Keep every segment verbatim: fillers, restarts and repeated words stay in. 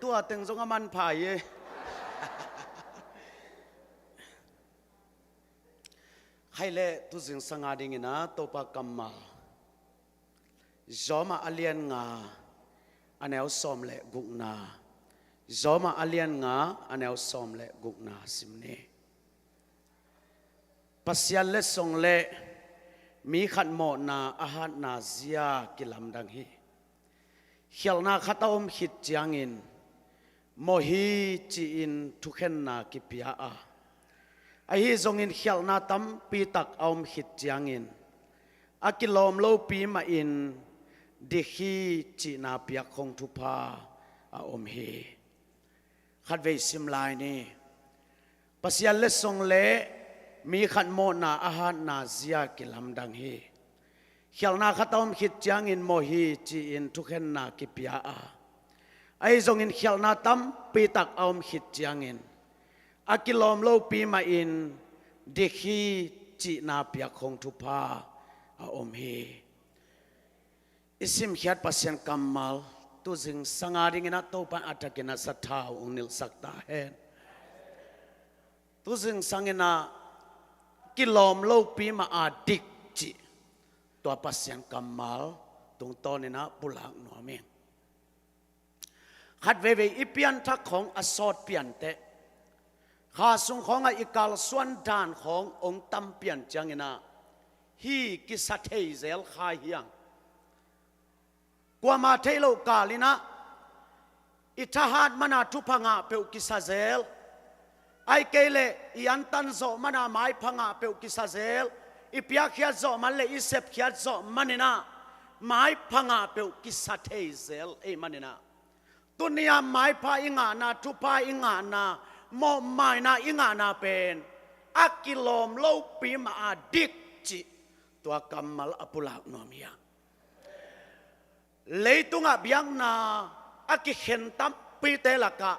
Tua teng zong a manpha hi. Khaih leh tuzingsang a dingin ah Topa kammal Rom a lian nga, a neu sawm le gukna. Rom a lian nga, a neu sawm le gukna sim ni. Pasian letsong le mi khat mawhna a hatna zia kilamdang hi. Khialhna khat a om khit ciangin mawh hi ci-in thukhenna kipia a, ahi zongin khialhna tampi tak a om khit ciangin a kilawm lopi mahin dik hi cihna piak khong thupha a om hi. Khatvei sim lai ni. Pasian letsong le mi khat mawhna a hatna zia kilamdang hi. Khialhna khat a om khit ciangin mawh hi ci-in thukhenna kipia a, ahi zongin khialhna tampi tak a om khit ciangin a kilawm lopi mahin dik hi cihna piak khong thupha a om hi. I simkhiat Pasian kammal tuzingsang a dingin ah Topa in a takin a sathau ong nilhsak ta hen. Tuzingsang in ah kilawm lopi mah a dik cih tua Pasian kammal tungtawnin ah pulak nuam ing. Khat veivei i pianthak khawng a sawt pianteh, kha sung khawngah i kalsuan dan khawng ong tam pian ciangin ah hih kisa thei zel kha hiang. Kuamah theih loh kalin ah i thahat mana thupha ngah peuh kisa zel, ahih kei leh i antan zawh mana maipha ngah peuh kisa zel, i piakkhiat zawh man le i sepkhiat zawh manin ah maipha ngah peuh kisa thei zel ei manin ah, tuni-a maipha i ngahna, thupha i ngahna, mawhmaina i ngahna pen a kilawm lopi mah a dik cih tua kammal a pulak nuam hi a. Leitungah biakna a kikhen tampite lakah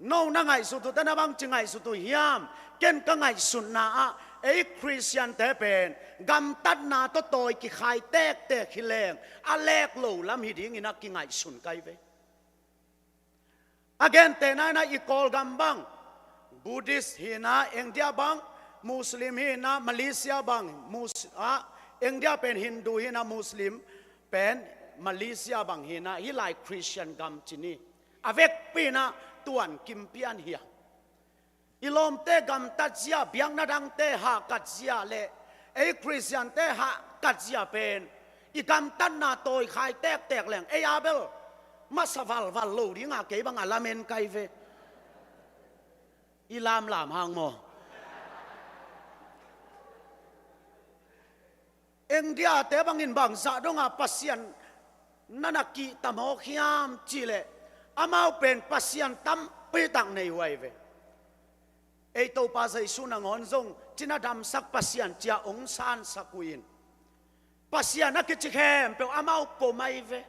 no na ngaihsut uh teh na bangci ngaihsut uh hiam? Ken ka ngaihsutna ah ei Khristiante pen gamtatna tawh tawi kikhai tektek hi leng a lek lo lam hi dingin a kingaihsun kai ve. A gentehna in ah i Kawlgam bang Buddhist hi in ah, India bang Muslim hi in ah, Malaysia bang Mus-, ah, India pen Hindu hi in ah, Muslim pen Malaysia bang hi in ah, hih lai Khristian gam ci ni. A vekpi in ah tuan kim pian hi a. I lawmte gamtat zia, biakna dangte hahkat zia le ei Khristiante hahkat zia pen i gamtatna tawikhai tektek leng ei a bel masa valval lo dinga kei bang a lamen kai ve. I lamlam hang maw? Indiate bangin bangzah donga Pasian na na kihta mawk hiam cihleh amau pen pasian tampi tak nei huai ve. Ei Topa Jesu nangawn zong cina damsak Pasian cia ong sansak uh in, Pasian a kici khempeuh amau pom ahi ve.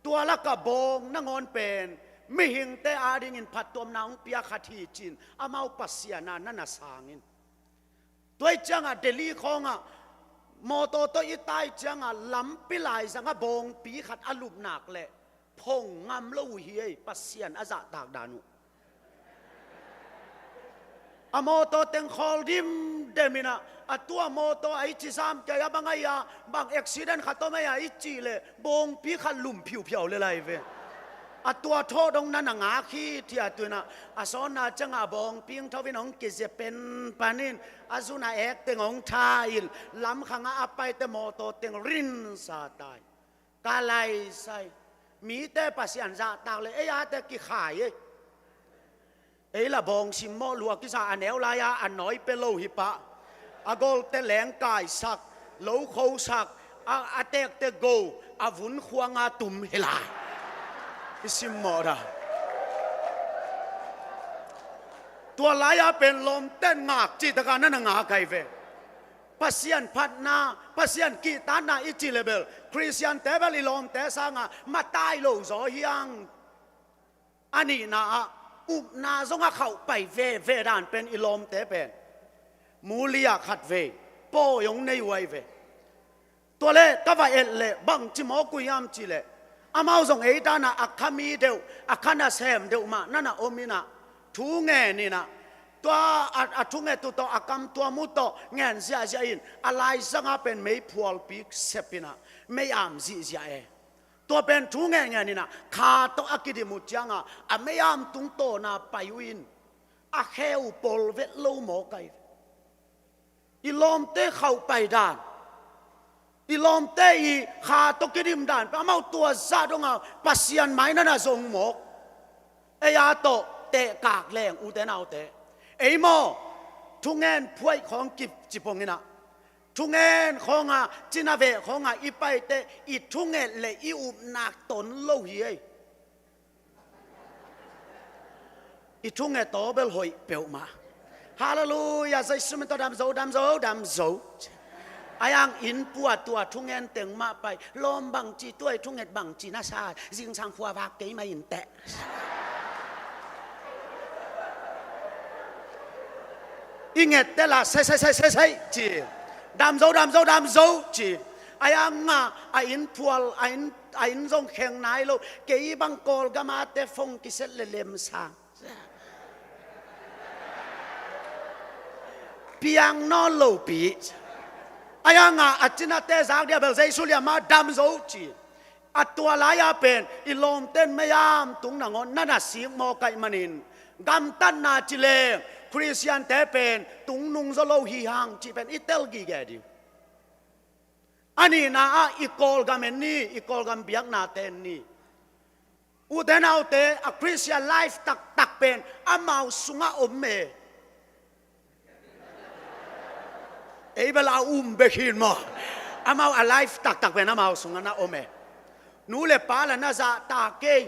Tua laka bawng nangawn pen mihingte adingin phattuamna ong piak khat hi cin amau Pasian a na na sangin. Tua ih ciangah Delhi khawngah mawtaw tawh i tai ciangah lampi laizangah bawngpi khat a lupnak leh phong ngam lo uh hi ei, Pasian a zahtak dan uh. A mawtaw teng khawl dimdem inah a tua mawtaw a i ci zam kei a bang ahi a, bang accident khat om ahi a i cih leh bawngpi khat lum phiuphiau le lai ve. A tua thawh dong na na ngak hi thia tuinah a sawnna ciangah a bawngpi ong tho in ong kizia pen panin a zun a ek teng ong tha in lamkhangah a paite mawtaw teng rinsa tai. Ka laisai. Mite Pasian zahtak le ei ate kikhai ei. Ei la bawng simmawh lua kisa a neu lai-a a nawi pe lo hi pah. A golte lengkaisak, lo khosak, a, a tekte go, a vun khuanga tum hi lai. I simmawh da. Tua lai-a pen lawmten ngak cih taka na na ngak ahi ve. Pasian phatna, Pasian kihtatna i cih leh bel Khristiante bel i lawmte sangah matai lo zaw hiang. A nihna ah upna zong a khauh pai veve dan pen i lawmte pen muli ah khatvei pawi ong nei huai ve. Tua leh ka va et leh bangci mawk uh hiam cih leh Amau zong ei danah a kha mi deuh, a kha nasem deuh mah na na om inah, thu ngen inah, tua a, a thunget uh tawh, a kam tuam uh tawh ngen ziahziah in, a laizanga pen mei phualpi sep inah, mei am zihziah e. Tua pen thu ngen ngen inah, kha tawh a kidim uh ciangah, a mei am tungtawna pai uh in, a khe uh pol vet lo mawk ai. I lawmte khauh pai dan, i lawmte i kha tawh kidim dan, amau tua zah dongah Pasian mai na na zong mawk. Ei a tawh tehkak leng, ute naute. Ei maw, thungen phuaih khawng kicipong inah, thungen khawngah, cina veh khawngah i paite, i thunget le i upnak ton lo hi ei. I thunget aw bel hoih peuhmah. Halleluiah, Jesu min tawh dam zo, dam zo, dam zo. Ai ang inn pua tua thungen teng mah pai, lawm bangci, tua i thunget bangci na sa, zingsang khua vak kei mah inteh. I nget tela, sei, sei, sei, sei, sei, ci. Dam zo, dam zo, dam zo, ci. Ai ang a, a inn phual, a inn, a inn zong kheng nai lo. Kei bang Kawlgam a te phone kiset le lemsang. Piang nawn lopi. Ai ang a, a cinate zak dia bel Jesu liam a dam zo ci. A tua lai-a pen, i lawmten mei am tung nangawn na na sik mawk ai manin, gamtatna ci leng, Khristiante pen tungnung zaw lo hi hang cih pen i tel gige ding. A nihna ah i Kawlgam en ni, i Kawlgam biaknate en ni. Ute naute, a Christian life taktak pen amau sungah om e. Ei bel a um bek hi maw. Amau a life taktak pen amau sungah na om e. Nu le pa la na zahtak kei.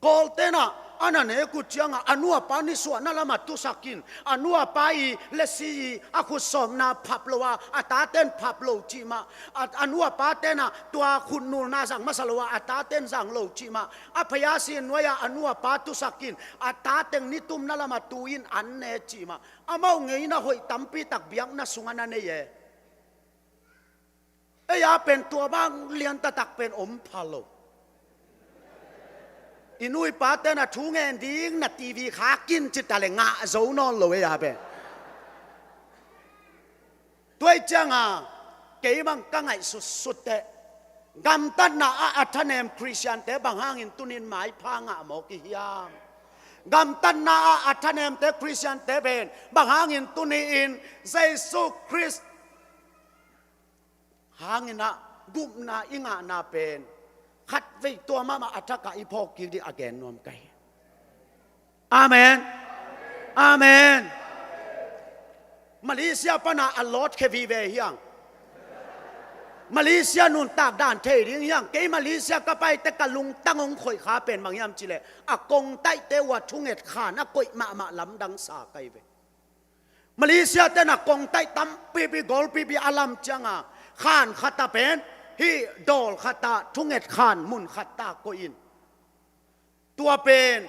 Kawlten ah a na nek uh ciangah a nu a pa nisuahna lamah tusak in, a nu a pa i lesi i a khut sawmna phap lo a, a taten phap lo cih mah. A, a nu a paten ah tua khut nulna zang masa lo a, a taten zang lo cih mah. A phaya sin nuai-ah a nu a pa tusak in, a tateng nitumna lamah tu in an ne cih mah. Amau ngeina hoih tampi tak biakna sungah na nei e. Ei a pen tua bang lian taktak pen om pha lo. I nu i paten a thu ngen ding na T V khak in ci ta le ngah zo nawn lo ei a pen. Tua i cianga kei bang ka ngaihsutsut teh, gamtatna ah a thanem Khristiante bang hangin tunin maipha ngah mawk i hiam? Gamtatna ah a thanemte Khristiante pen bang hangin tuni-in Jesu Khrist hangin ah gupna i ngahna pen khatvei tua mahmah a thakah i phawk kik dih a gen nuam ka hi. Amen. Amen. Malaysia pana a lawt khe vive hiang. Malaysia nuntak dan thei ding hiang. Kei Malaysia ka paite ka lungtang hong khoih kha pen bang hiam cileh, a kongtaihte uh a thunget khan a koih mahmah lamdang sa ka hi ve. Malaysia ten a kongtaih tampipi, golpipi a lam cianga khan khata pen hih dawl khata thunget khan mun khata koih in. Tua pen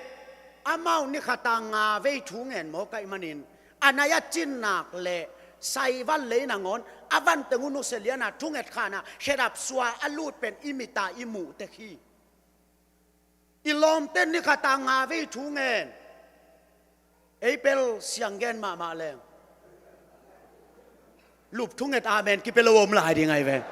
amau ni khata nga vei thu ngen mawk ai manin, a nai a cinnak le saival lei nangawn a vanteng uh nusia liana thunget khana khedap sua a lut pen i mita i muh tek hi. I lawmten ni khata nga vei thu ngen. Ei pel siang gen mahmah leng lup thunget amen kipia lo om lai ding ai ve.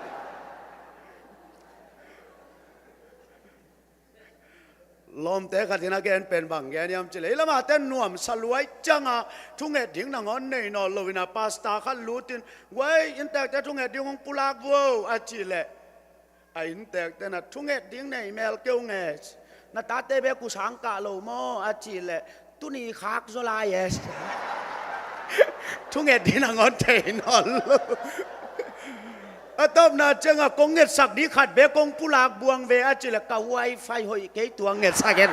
Lawmte khatin a gen pen bang gen hiam cileh, ei lamah ten nuamsa luai cianga thunget ding nangawn nei nawn lo ina pastor khat lutin, guai inntekte thunget ding hong pulak vuo a cileh, a inntekte na thunget ding nei mel keu nge, na tate bek uh sang kah lo maw a cileh, tuni khak zaw lai e. Thunget ding nangawn thei nawn lo. A tawpna cianga kong ngetsak ding khat bek kong pulak buang ve a cileh ka wifi hoih kei tua ngetsak en.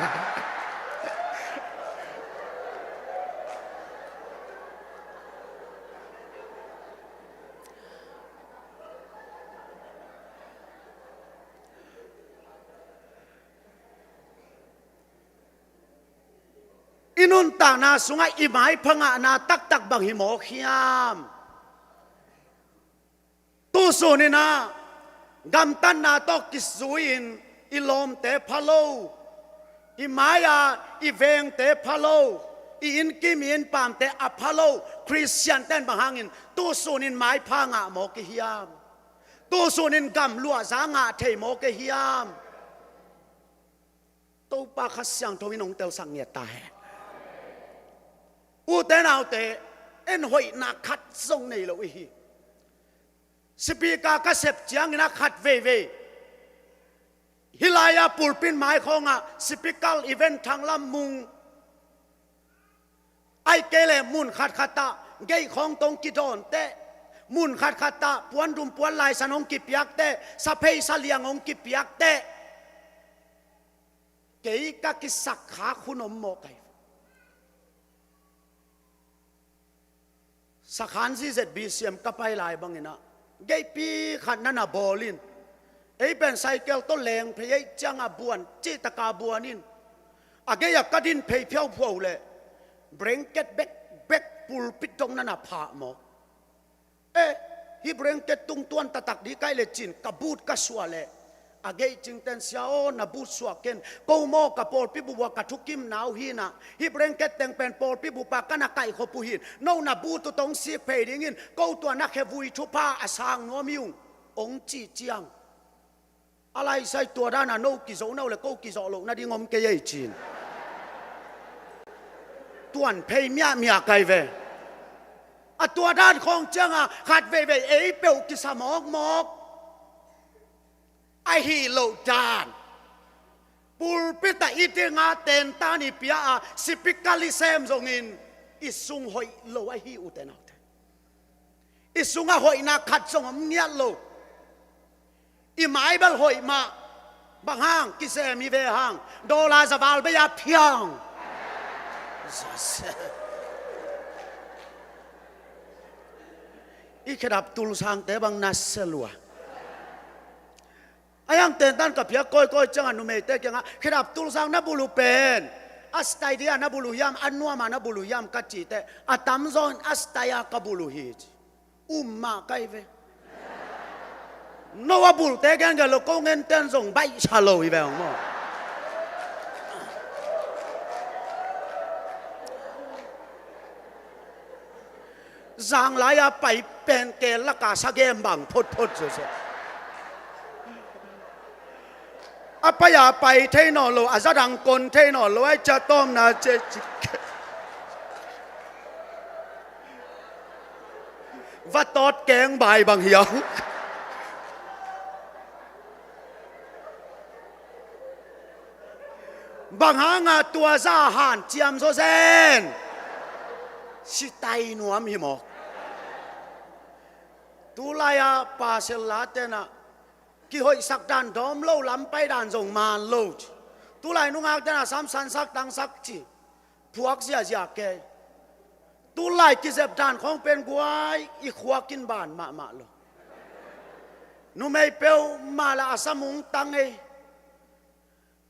I nuntakna sungah i maipha ngahna taktak bang hi mawk hiam? Tusun inah gamtatna tawh kizui-in I lawmte pha lo, i mai-a i vengte pha lo, i innkim i innpaamte a pha lo. Khristian ten bang hangin tusunin maipha ngah mawk i hiam? Tusunin gamluahza ngah thei mawk i hiam? Topa Kha Siangtho in hong telsak ngiat ta hen. Ute naute, en hoihna khat zong nei lo i hi. Sipika ka sep ciangin a khat veivei, hih lai-a pulpit mai khawngah sipikal event thanglam mung, ahih kei leh mun khatkhat ah gate khawng tawh hong kidawn teh, mun khatkhat ah puandum puanlaisan hong kipiak teh, saphei saliang hong kipiak teh, kei ka kisakkhak hun om mawk ai. Sakhan zizet B C M ka pai lai bangin ah, geipi khat na na bawl in, ei pen cycle tawh leng phei ei ciangah buan, cihtakah buan in, a gei-ah ka din phei phiauphiau leh blanket bekbek pulpit dong na na phah mawk. Eh, hih blanket tungtuan taktak dih ka hih leh cin ka boot ka suah leh, a gei cingten, "Sia aw, na boot suah ken, ko maw ka pawlpi bup ah ka thukimna uh hi-in ah, hih blanket teng pen pawlpi bup ah ka na kaihkhop uh hi-in, no na boot uh tawh hong sik phei dingin, ko tua na khevui thupha a sang nuam hi ung," hong cih ciang, a laisai tua dan a no kizawh na uh leh ko kizawh loh nading om kei ei ci-in tuan phei miahmiah kai ve. A tua dan khawng ciangah khat veivei ei peuh kisa mawkmawk. Ahi loh dan. Pulpit ah i ding a, tentan i pia a, sipikal i sem zongin i sung hoih lo ahi, ute naute. I sungah hoihna khat zong om ngiat lo. I mai bel hoih mah. Bang hang? Kisem hi ve hang. Dollar za val bei a phiang. I khedap tulsangte bang na sia lua. A hiang tentan ka phiak kawikawi ciangah numeite kiangah, "Khedap tulsang na buluh pen a style dia na buluh hiam, a nuama na buluh hiam?" ka cih teh, a tamzaw in a style a ka buluh hi ci. Um mah kai ve. No a bulte gengen lo, ko ngenten zong baihsa lo hi ve hong maw. Zanglai a pai pen ke laka sagem bang photphot zose. A pai a pai thei nawn lo, a zadang kon thei nawn lo, ai cia tawmna ce cik. Va tawt keng bai bang hiau. Bang hanga tua za hanciam zawzen? Sitai nuam hi mawk. Tulai-a pasel la tenah kihoihsak dan dawm lo, lampai dan zong man lo ci. Tulai nungak tenah samsansak tangsak ci. Phuak ziahziah kei. Tulai kizep dan khawng pen guai, i khuakin ban mahmah lo. Numei peuhmah la a samung tang ei.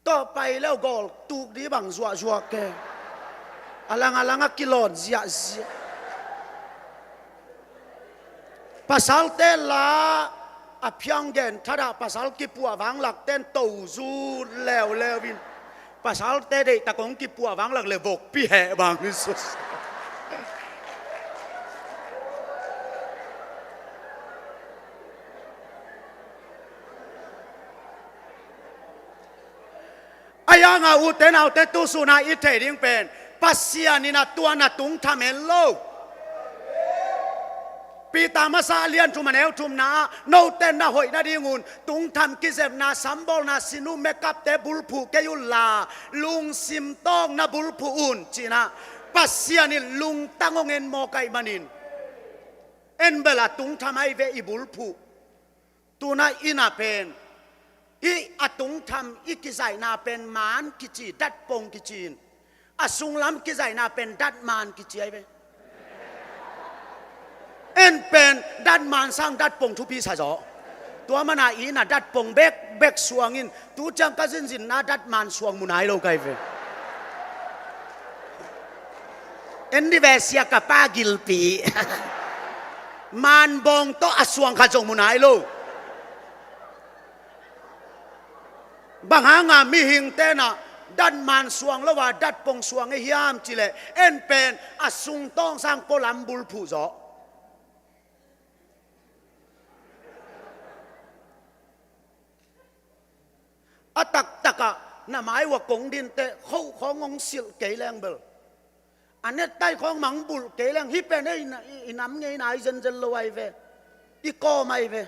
Tawh pai leu gawl tuk di bang zuahzuah kei. A lang a lang a kilawn ziahziah. Pasalte la a phiang gen thadah, pasal kipuah vanglak ten to zut leuleu in. Pasalte deihtak hong kipuah vanglak le vokpi heh bang. A hianga ute naute, tusuna i thei ding pen Pasian in a tua na tungtham en lo. Peter masa a lian thum a neu thumna ah, note na hoih nadingun tungtham kizepna, sambawlna, sinu, makeupte bulphuh kei unla, lungsim tawng na bulphuh un, ci-in ah Pasian in lungtang hong en mawk ahih manin, en bel a tungtham ahi ve i bulphuh. Tuna inn ah pen hih a tungtham i kizaihna pen man kici, datpong kici in, a sunglam kizaihna pen datman kici ahi ve. En pen datman sang datpong thupi sa zaw. Tua mana inn ah datpong bekbek suang in, tu ciang ka zinzinna datman suang mu nai lo ka hi ve. En di ve sia ka pa gilpi. Manbawng tawh a suang khat zong mu nai lo. Bang hanga mihingte na datman suang lo a datpong suang i hiam cileh, en pen a sungtawng sang pualam bulphuh zaw. A taktakah na mai ua kong dinte khoh khawng hong silh kei leng bel, a nettai khawng mang bulh kei leng, hih pen ei i nam ngei nai zenzen lo ai ve. I kawm ai ve.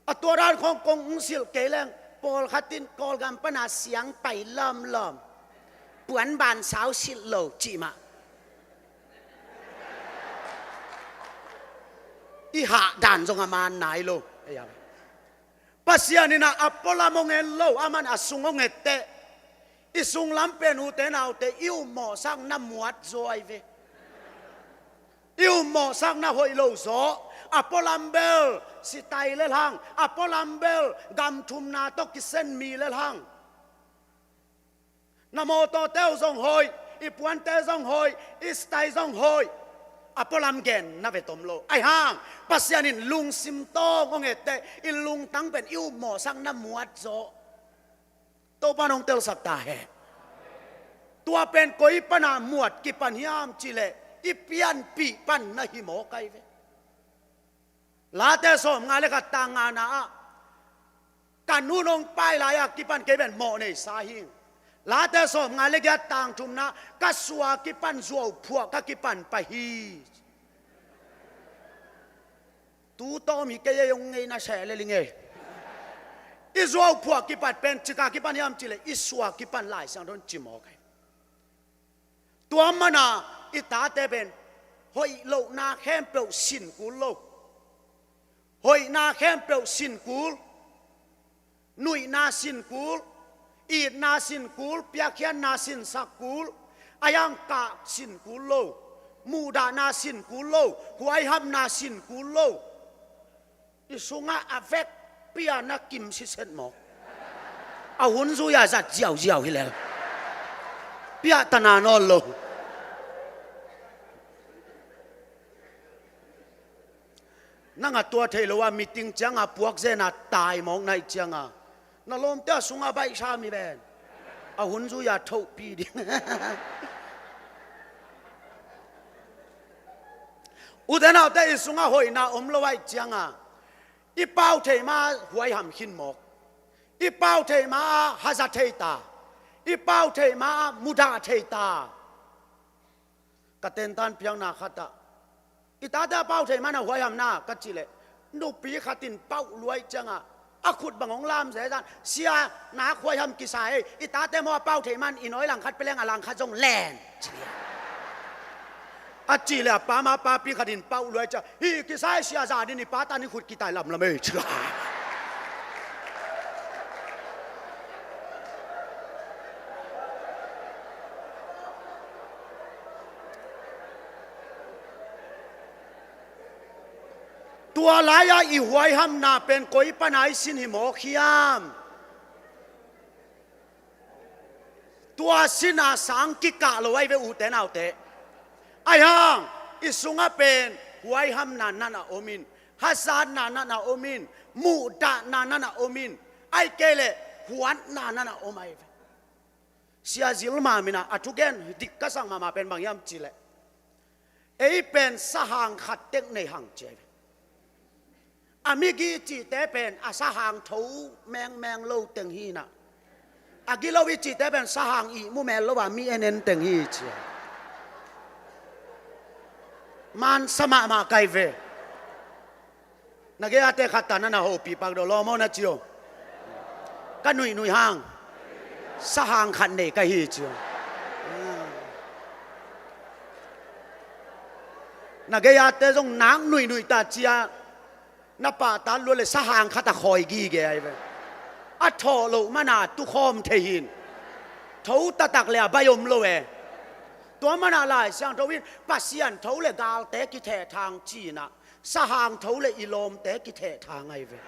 A tua dan khawng kong hong silh kei leng, pawlkhat in Kawlgam pana siang pai lawmlawm, puanban sau silh lo cih mah. I hah dan zong a man nai lo. Pasian in a pualam hong en lo, aman a sung hong etteh. I sunglam pen ute naute i upmawhsak na muat zaw ai ve. I upmawhsak na hoih lo zaw. A pualam bel sitai le hang, a pualam bel gamthumna tawh kisen mi le hang. Na mawtawte uh zong hoih, i puante zong hoih, i sitai zong hoih. A pualam gen na ve tom lo. Ai hang, Pasian in lungsim tawng hong etteh, i lungtang pen i upmawhsak na muat zaw. Topa nong telsak ta hen. Tua pen koi pana muat kipan hiam cileh, i pianpih pan na hi mawk ai ve. Late sawmnga le khat tang ngana ah, ka nu nong pai lai-a kipan kei pen mawh neisa hing. Late sawmnga le giat tang thumna, ka sua kipan zuauphuah ka kipan pah hi. Tu tawm hi kei ei, hong ngeina seh le ling ei. I zuauphuah kipat pen cika kipan hiam cileh, i sua kipan Lai Siangtho in ci mawk ai. Tua mana i tate pen hoih lohna khempeuh sin kul lo. Hoihna khempeuh sin kul. Nuihna sin kul. Itna sin kul. Piakkhiatna sinsak kul. A yangkah sin kul lo. Muhdahna sin kul lo. Huaihamna sin kul lo. I sungah a vekpi-a na kim siset mawk. A hun zui-a zat ziauziau hi lel. Piahtana nawn lo. Nang a tua thei lo a meeting cianga puakzena tai mawk naih cianga na lawmte a sungah baihsa mi ven. A hun zui-a thohpi ding. Ute naute, i sungah hoihna om lo aih cianga i pau thei ma huaiham khin mawk. I pau thei ma a haza thei ta. I pau thei ma a mudah thei ta. Ka tentan piakna khatah i tate a pau thei mana huaihamna ka cileh, nupi khat in pauh luai cianga a khut bang hong lam zezan, sia, nak huaiham kisa ei, i tate maw a pau thei man i nawi langkhat peleng a langkhat zong len. A cileh a pa ma papi khat in pauh luai cia, hi kisa ei, sia zan in i pa tan i khut kitai lamlam ei, cia. Tua lai-a i huaihamna pen koi pana i sin hi mawk hiam? Tua sina sang kikah lo ai ve ute naute. Ai hang, i sungah pen huaihamna nan a om in, hazatna nan a om in, muhdahna nan a om in, ai kei leh huatna nan a om ai ve. Sia Zilma mina a thugen dik ka sak mahmah pen bang hiam cileh, ei pen sahang khat tek nei hang ci ai ve. A migi cihte pen a sahang tho mengmeng lo teng hi na. A gilo i cihte pen sahang ihmu mel lo a mi enen teng hi ci ai. Mansa mahmah kai ve. Na gei-ate khat ta na na hopih pak do lawm aw na ci aw. Ka nuihnui hang sahang khat nei ka hi ci aw. Na gei-ate zong nak nuihnui ta cia na pahtak lua le sahang khat a khawi gige ai ve. A thawh loh mana tukhawm thei hin. Tho taktak le a bai om lo e. Tua mana Lai Siangtho in Pasian tho le galte kithehthang ci-in ah sahang tho le i lawmte kithehthang ai ve.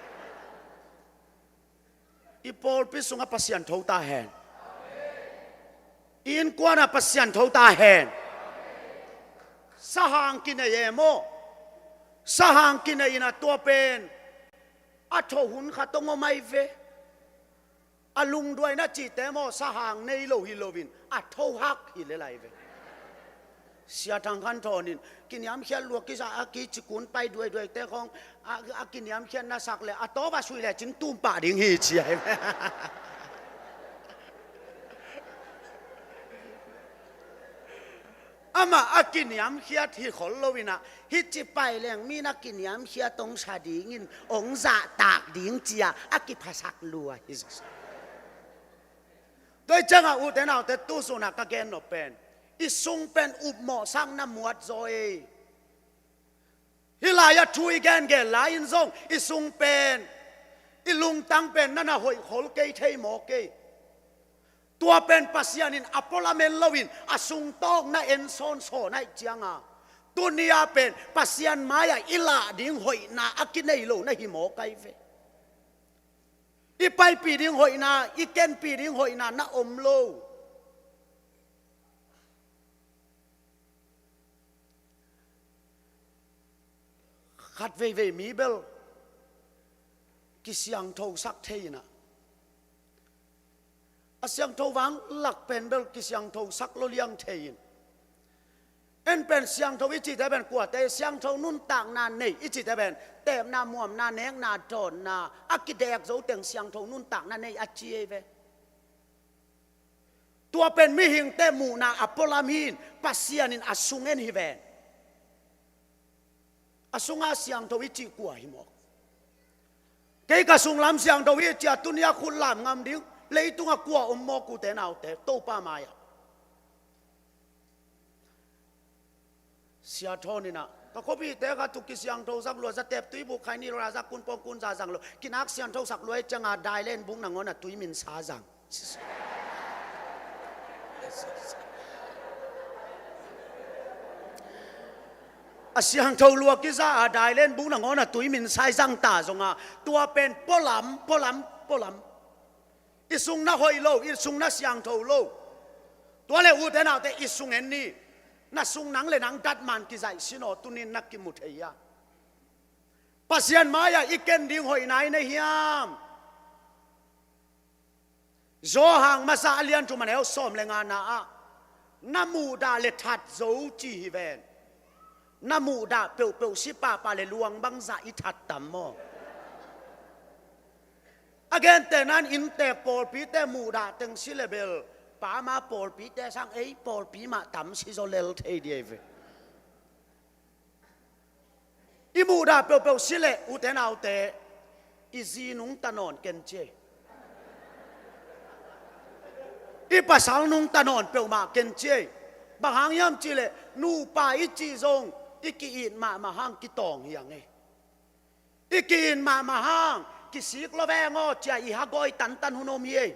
I pawlpi sungah Pasian tho ta hen. I innkuanah Pasian tho ta hen. Sahang kinei e maw? Sahang kinei in a tua pen a tho hun khat hong om ai ve. A lungduaina cihte maw, sahang nei lo hi loin a thohak hi lel lai ve. Sia Thang Khan Thawn in kiniamkhiat lua kisa a, kici kun pai duaiduaite khong a, a kiniamkhiatna sak le a tawp a sui le cin tum pah ding hi ci a hi ve. Amah a kiniamkhiat hi khol loin ah, hih ci pai leng mi na kiniamkhiat hong sa dingin hong zahtak ding ci-a a kiphasak lua hi zaw. Tua hi ciangah ute naute, tu sunah ka gen nop pen, i sung pen upmawhsak na muat zaw ei. Hih lai-ah thu i gengen lai-in zong i sung pen, i lungtang pen na na hoih khol kei thei mawk ei. Tua pen Pasian in a pualam en loin a sung tawk na en sawnsawn ahih cianga, tuni-a pen Pasian mai-ah i lah ding hoihna a kinei lo na hi mawk ahi ve. I paipih ding hoihna, i kenpih ding hoihna na om lo. Khat veivei mi bel kisiangthosak thei in ah, a siangtho vang lak pen bel kisiangthosak lo liang thei in, en pen siangtho i cihte pen kuate, siangtho nuntakna nei i cihte pen tepna, muamna, nekna, dawnna, a kidek zo teng siangtho nuntakna nei a ci ei ve. Tua pen mihingte muhna a pualam hi-in, Pasian in a sung en hi ven. A sunga siangtho i cih kua hi mawk? Kei ka sunglam siangtho hi ci-a tuni-a khut lam ngam ding leitunga kua om mawk, ute naute, Topa mai-ah? Sia Thawn in ah, ka khuapihte khat uh kisiangthosak lua, zatep tuibuk khaini lua, za kun pawng kun za zang lo, kinak siangthosak lua ahih cianga dailen buk nangawn a tui minsa zang. A siangtho lua kisa a dailen buk nangawn a tui minsa i zang ta zonga, tua pen pualam, pualam, pualam. I sung na hoih lo, i sung na siangtho lo. Tua le ute naute, i sung en ni. Na sung nang le nang datman kizaih sin aw, tunin na kimu thei a. Pasian mai-ah i ken ding hoihna i nei hiam? Johan masa a lian thum a neu sawm le ngana ah, na muhdah le that zo ci hi ven. Na muhdah peuhpeuh si pahpah le luang bangzah i that tam maw? A gentehna-in inntek pawlpite muhdah teng si le bel, pama pawlpite sang ei pawlpi mah tam si zaw lel thei dih ei ve. I muhdah peuhpeuh si leh, ute naute, i zi nungta nawn ken ci ei. I pasal nungta nawn peuhmah ken ci ei. Bang hang hiam cih leh, nupa i cih zong i ki-it mahmah hang kitawng hi ang ei. I ki-it mahmah hang kisik lo veng aw ci-a i hagawi tantan hun om hi ei.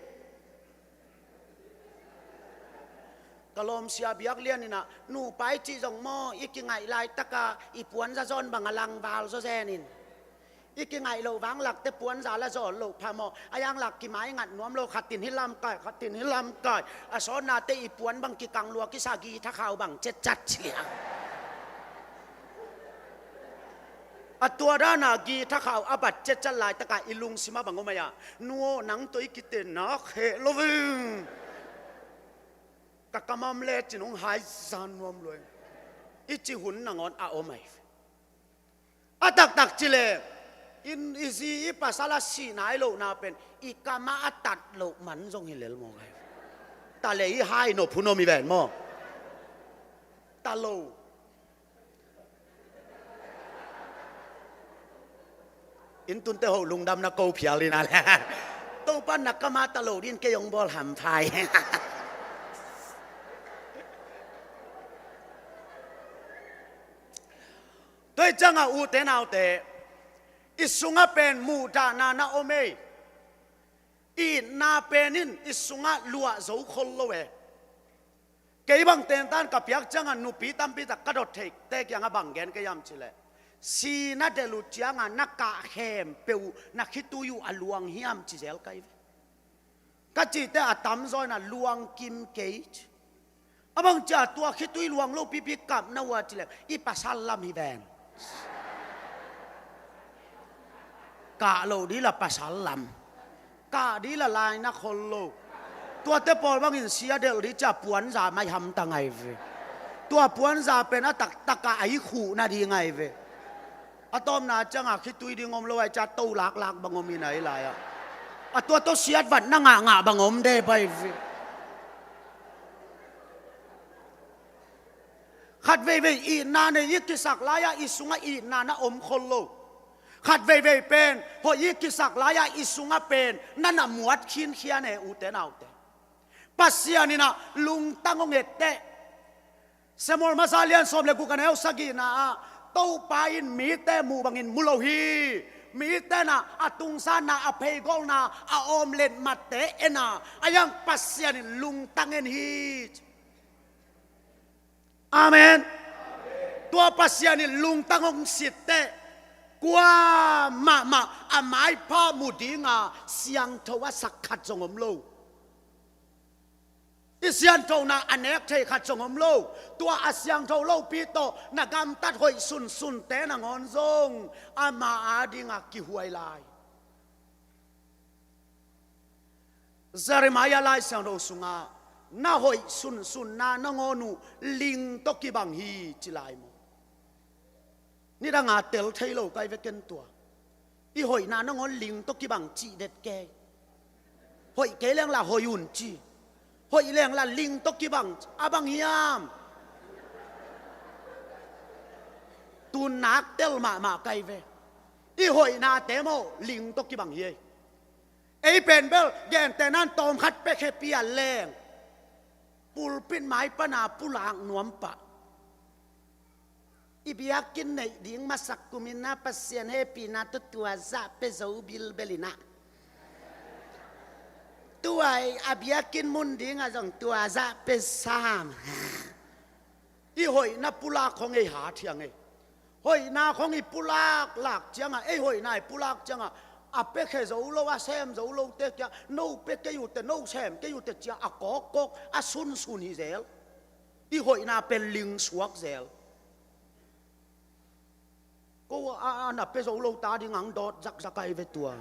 Ka lawmsia biak lian in ah, nupa i cih zong maw, i kingaih laitaka i puanza zawn bang a langval zaw zen in. I kingaih loh vanglakte puanza la zawn loh phamawh a, yanglak kimai ngat nuam lo, khatin hi lamkai, khatin hi lamkai. A sawtnate i puan bang kikang lua kisa, gi thakhau bang cetcat ciang. A tua dana gi thakhau a bat cetcat laitaka i lungsim a bang om ei a, nu aw, nang tawh i kitenna kheh lo veng. Ka kamam le cin hong hai zan nuam lua. I ci hun nangawn a om ei. A taktak ci le, in i zi i pasal a sih nai lohna pen i kamah a tat loh man zong hi lel maw gai? Ta le i hai nop hun om hi ven maw? Ta lo. Inn tunte hoh lungdamna ko phial in a le. Topa na kamah ta lo din kei hong bawl hamphai. Tua hi ciangah ute naute, i sungah pen muhdahna na om ei. I itna pen in i sungah luah zo khol lo e. Kei bang tentan ka piak ciangah nupi tampi tak ka dot theite kiangah bang gen ka hiam cih leh, si na delh uh ciangah na kah khempeuh uh na khitui uh a luang hiam ci zel ka hi ve. Ka cihte a tamzaw in a luang kim kei ci. A bang ci a tua khitui luang lo pipi kap na uh a cih leh i pasal lam hi ven. Kah loh dih la pasal lam. Kah dih la lai na khol lo. Tuate pawl bangin sia delh dih cia puanza mai hamta ngai ve. Tua puanza pen a taktakah a i khuhna dih ngai ve. A tawpna ciangah khitui ding om lo ai cia to laklak bang om hi nai lai-ah. A tua tawh siatvat na ngahngah bang om de pai ve. Khat veivei itna nei i kisak lai-ah i sungah itna na om khol lo. Khat veivei pen hoih i kisak lai-ah i sungah pen na na muat khinkhia ne ute naute. Pasian in ah lungtang hong etteh. Samuel masa lian sawm le guk a neu sagihna ah Topa in mite muh bangin mu lo hi. Mite na a tungsanna a pheigolna a awm letmatte en a, a yang Pasian in lungtang en hi. Amen. Tua Pasian in lungtang hong sitteh kua mahmah a maipha mu dinga siangtho a sak khat zong om lo. I sianthona a nek thei khat zong om lo. Tua a siangtho lopi tawh na gamtat hoih sunsunte nangawn zong ama adinga kihuai lai. Jeremiah Lai Siangtho sungah na hoih sunsunna nangawn uh ling tawh kibang hi ci lai maw? Nidanga tel thei lo kai veken tua. I hoihna nangawn ling tawh kibang cih det kei. Hoih kei lengla hoih un ci. Hoih lengla ling tawh kibang a bang hiam? Tunnak tel mahmah kai ve. I hoihnate maw ling tawh kibang hi ei. Ei pen bel gentehnan tawmkhat pekhe pia leng pulpit mai pana pulak nuam pah. I biakinn neih ding masak kumin ah Pasian hehpihna tawh tua zah pia zo bilbel in ah. Tua i a biakinn mun dingah zong tua zah pia sam. I hoihna pulak khong ei hat hiang ei. Hoihna khong i pulak lak ciangah, ei hoihna i pulak ciangah a pekhe zo lo, a sem zo lote kia no pia kei uhte, no sem kei uhte cia a kawkkawk a sunsun hi zel. I hoihna pen ling suak zel. Ko a, a na pia zo lo ta ding ang dawt zakzak ai ve tua.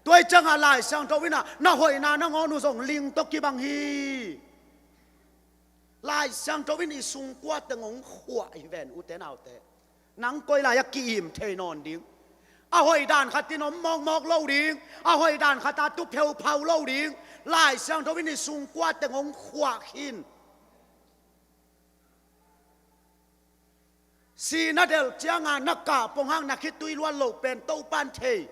Tua i ciangah Lai Siangtho in ah na hoihna nangawn uh zong ling tawh kibang hi. Lai Siangtho in i sungkuate ngong khuah hi ven ute naute. Nang koi lai-ah ki-im thei nawn ding. A hoih dan khatin om mawkmawk lo ding. A hoih dan khata tu pheuphau lo ding. Lai Siangtho in i sungkuate ngong khuah khin. Si na delh cianga na kah pong hang na khitui luat loh pen Topan thei.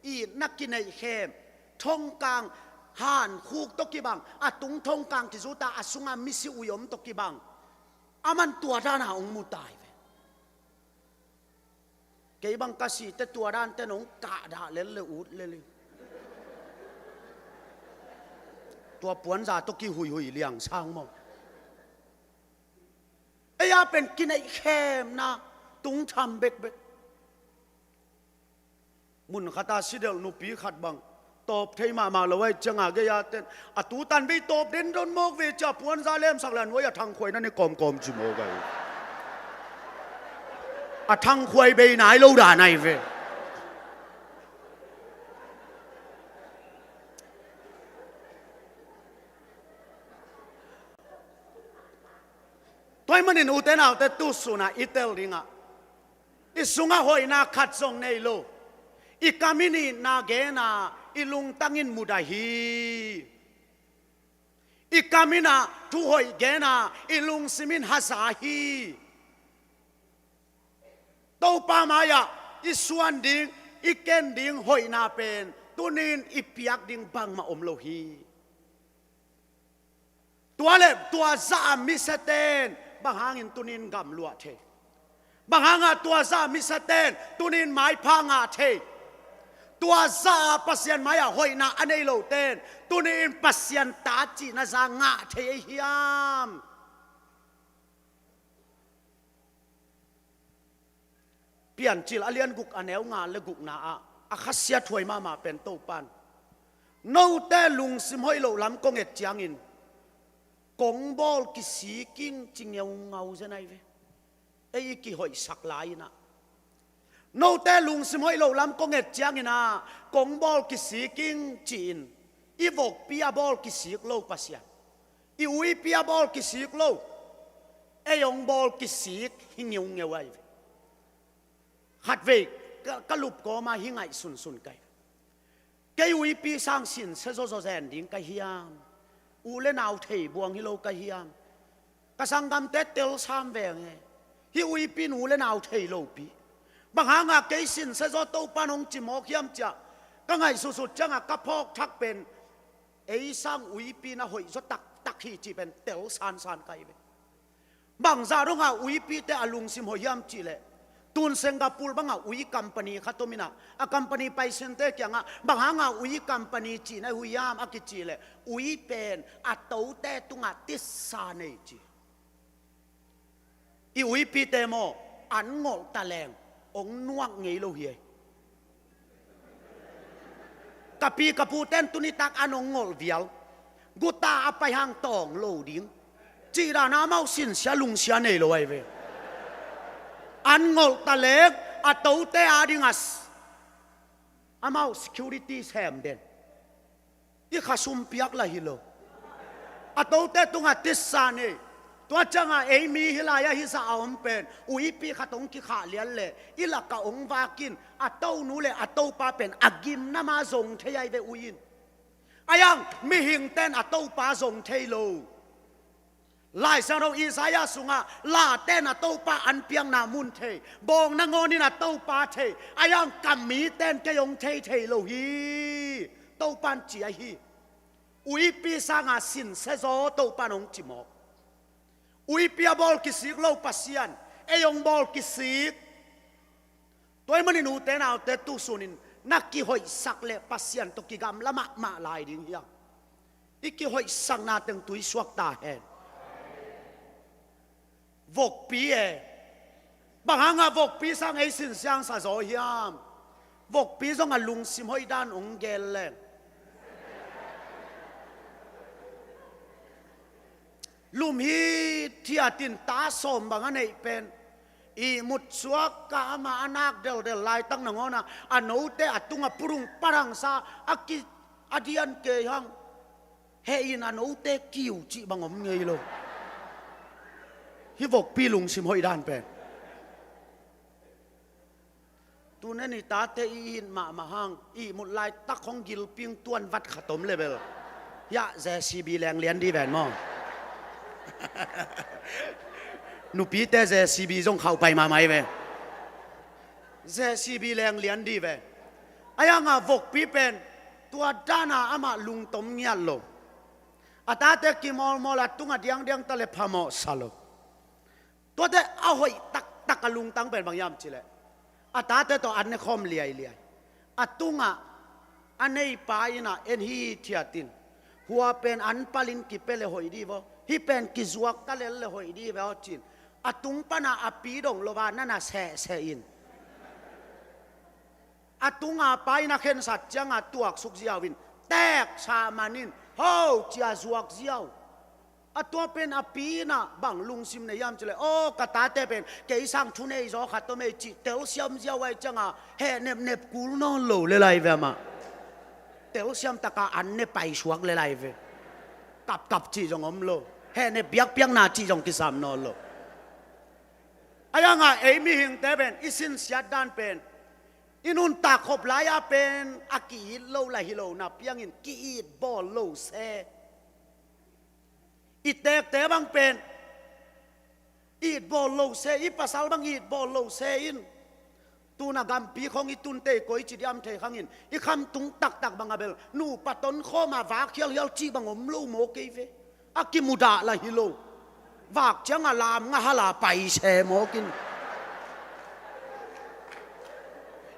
I na kineihkhem thongkang hankhuk tawh kibang, a tung thongkang kizuta a sunga misi ui om tawh kibang. A man tua dana hong mu tai ve. Kei bang ka sihte tua dante nong kahdah lel le ut lel hi. Tua puanza tawh kihuihui liang sang maw? Ei a pen kineihkhemna tungtham bekbek. Mun khata sidelh nupi khat bang tawp thei mahmah lo ai cianga gei a ten a tutan vei tawp den don mawk ve cia puanza lemsak le a nuai a thangkhuai na ne kawmkawm ci mawk ai. A thangkhuai bei nai lo dan ai ve. Tua ahih manin ute naute tu suna i tel dingah i sungah hoihna khat zong nei lo. I kam in itna gena i lungtang in mudah hi. I kam in ah thu hoih gena i lungsim in haza hi. Topa mai-ah i suan ding, i ken ding hoihna pen tunin i piak ding bangmah om lo hi. Tua le tua zah a misiaten bang hangin tunin gamluah thei? Bang hanga tua zah a misiaten tunin maipha ngah thei? Tua zah a Pasian mai-ah hoihna a nei loten tunin Pasian ta cihna za ngah thei ei hiam? Piancil a lian guk a neu nga le gukna ah a khasiathuai mahmah pen Topan note lungsim hoih loh lam kong et ciangin kong bawl kisiking ci ngeungau zen ai ve. Ei i kihoihsak lai-inah Note lungsim hoih loh lam kong et ciangin ah, kong bawl kisik ing ci-in, i vokpi a bawl kisik lo Pasian, i uipi a bawl kisik lo, ei hong bawl kisik hi ngeungeu ahi ve. Khatvei ka, ka lupkawm ah hih ngaihsunsun ka hi. Kei uipi sang sinsia zawzaw zen ding ka hiam? U le nau thei buang hi lo ka hiam? Ka sanggamte tel sam veng e. Hih uipi in u le nau thei lopi. Bang hangah kei sinsia zaw Topan hong cimawk hiam ciah ka ngaihsutsut ciangah ka phawk thak pen, ei sang uipi na hoih zaw taktak hi cih pen tel sansan ka hi ve. Bangzah dongah uipite a lungsim hoih hiam cihleh, tun Singapore bangah ui company khat om inah, a company paisinte kiangah, bang hangah ui company cihna hoih hiam a kicihleh, ui pen a tote tungah tisa nei ci. I uipite maw, an ngolh taleng hong nuak ngei lo hi ei. Ka pi ka puten tunitak an hong ngolh vial, guta a pai hang tawng lo ding, cihdan a amau sinsia lungsia nei lo ahi ve. An ngolh taleng a tote ading a s-, amau security sem den. I khasum piak lah hi lo. A tote tungah tisa nei. Tua ciangah ei mi hih lai-ah hih zah a om pen, uipi khat hong kikhah lian leh i lakah hong vak in, a tonu le a topa pen a gimnam a zong thei ahi ve ui in. Ahi hang mihingten a topa zong thei lo. Lai Siangtho Isaiah sungah, laten a topa an piakna mun thei, bawng nangawnin a topa thei, ahi hang ka miten kei hong thei thei lo hi, Topan ci ahi hi. Uipi sanga sinsia zaw Topan hong cimawk. Uipi a bawl kisik lo Pasian, ei hong bawl kisik. Tua ahih manin ute naute, tu sunin na kihoihsak leh Pasian tawh kigamla mahmah lai ding hi hang. I kihoihsakna teng tui suak ta hen. Vokpi e. Bang hangah vokpi sang ei sinsiasa zaw hiam? Vokpi zong a lungsim hoih dan hong gel leng. Lum hithiat in ta sawm bang a neih pen, ihmut suak ka amah a nak deldel laitak nangawnah a note a tungah purung parangsa a ki, a dian kei hang. Heh in a note kiu cih bang om ngei lo. Hih vokpi lungsim hoih dan pen. Tun en i tate i it mahmah hang, ihmut laitak hong gilping tuan vat khat om le bel. Hiah J C B leng lian di ven maw? Nupite J C B zong khauh pai mahmah hi ve. J C B leng lian di ve. Ahi hangah vokpi pen tua dana amah lungtom ngiat lo. A tate kimawlmawl a tungah diangdiang ta le phamawh sa lo. Tuate a hoih taktak a lungtang pen bang hiam cihleh, a tate tawh an ne khawm liailiai. A tungah a neipa innah en hithiat in, hua pen an palin kipia le hoih di vaw, hih pen kizuak ka lel le hoih di vaw cin, a tung pana a pi dong lo a nana sehseh in. A tunga pa in a khensat cianga tuaksuk ziau in, teek sah manin, ho cia zuak ziau. A tua pen a pi innah bang lungsim nei hiam cihleh, aw ka tate pen kei sang thunei zaw khat om ei cih telsiam ziau ahi cianga heh nepnep kul nawn lo le lai ve amah. Telsiam taka an ne paisuak le lai ve. Kapkap cih zong om lo. Heh nep biakpiakna cih zong kisam nawn lo. Ahi hangah ei mihingte pen i sinsiat dan pen, i nuntak khop lai-a pen a ki-it lo lah hi lo na piangin ki-it bawl lo se. I teekte bang pen it bawl lo se, i pasal bang it bawl lo se in. Tuna gampi khong i tunte i koici diam thei khangin i khamtung taktak banga bel nupa tonkhawma vak hialhial cih bang om lo maw kei ve. A kimudah lah hi lo. Vak cianga lam nga hala pai se mawkin.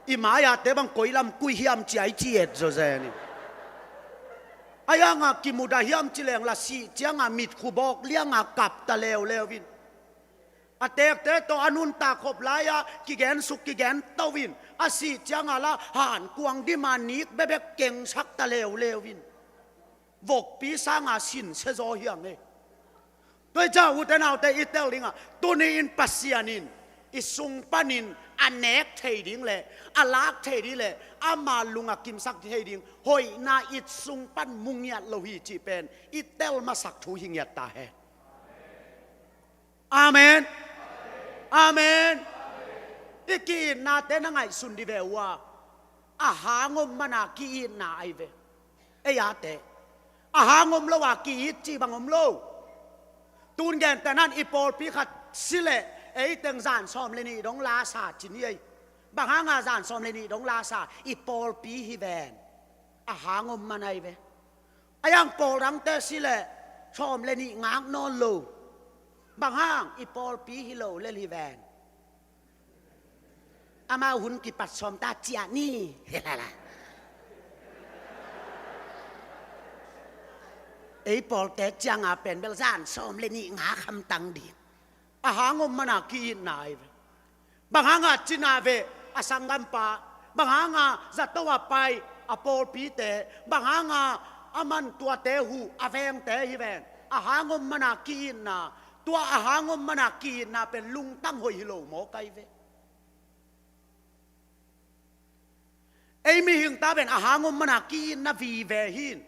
I mai-ate bang koi lam kui hiam ci ai ci et zawzen in. Ahi hanga kimudah hiam ci leng lah sih cianga mitkhu bawk lianga kap ta leuleu in. A teekte tawh a nuntak khop lai-a kigensuk kigen to in, a sih cianga lah hankuang dima nik bebek kengsak ta leuleu in. Vokpi sanga sinsia zaw hi hang e. Tua hi ciah ute naute i tel dingah, tuni-in Pasian in i sung panin a nek thei ding le a lak thei ding le ama lung a kimsak thei ding hoihna i sung pan mu ngiat lo hi cih pen i tel masak thu hi ngiat ta hen. Amen. Amen. I ki-itnate na ngaihsun dih ve uh a, a hang om mana ki-itna ahi ve. Ei ate a hang om lo a ki-it cih bang om lo. Tun gentehnan i pawlpi khat si leh ei teng zan sawm le nih dong la sa ci ni ei. Bang hanga zan sawm le nih dong la sa? I pawlpi hi ven. A hang om mana ahi ve. A yang pawl dangte si leh sawm le nih ngak nawn lo. Bang hang? I pawlpi hi lo lel hi ven. Amau hun kipat sawm ta ciah ni. Ei pawlte cianga pen bel zan sawm le nih ngak hamtang ding. A hang om mana ki-itna ahi ve. Bang hanga cina ve a sanggampa, bang hanga zato a pai a pawlpite, bang hanga a man tuate huh a vengte hi ven. A hang om mana ki-itna, tua a hang om mana ki-itna pen lungtang hoih hi lo mawk ahi ve. Ei mihing ta pen a hang om mana ki-itna vive hin.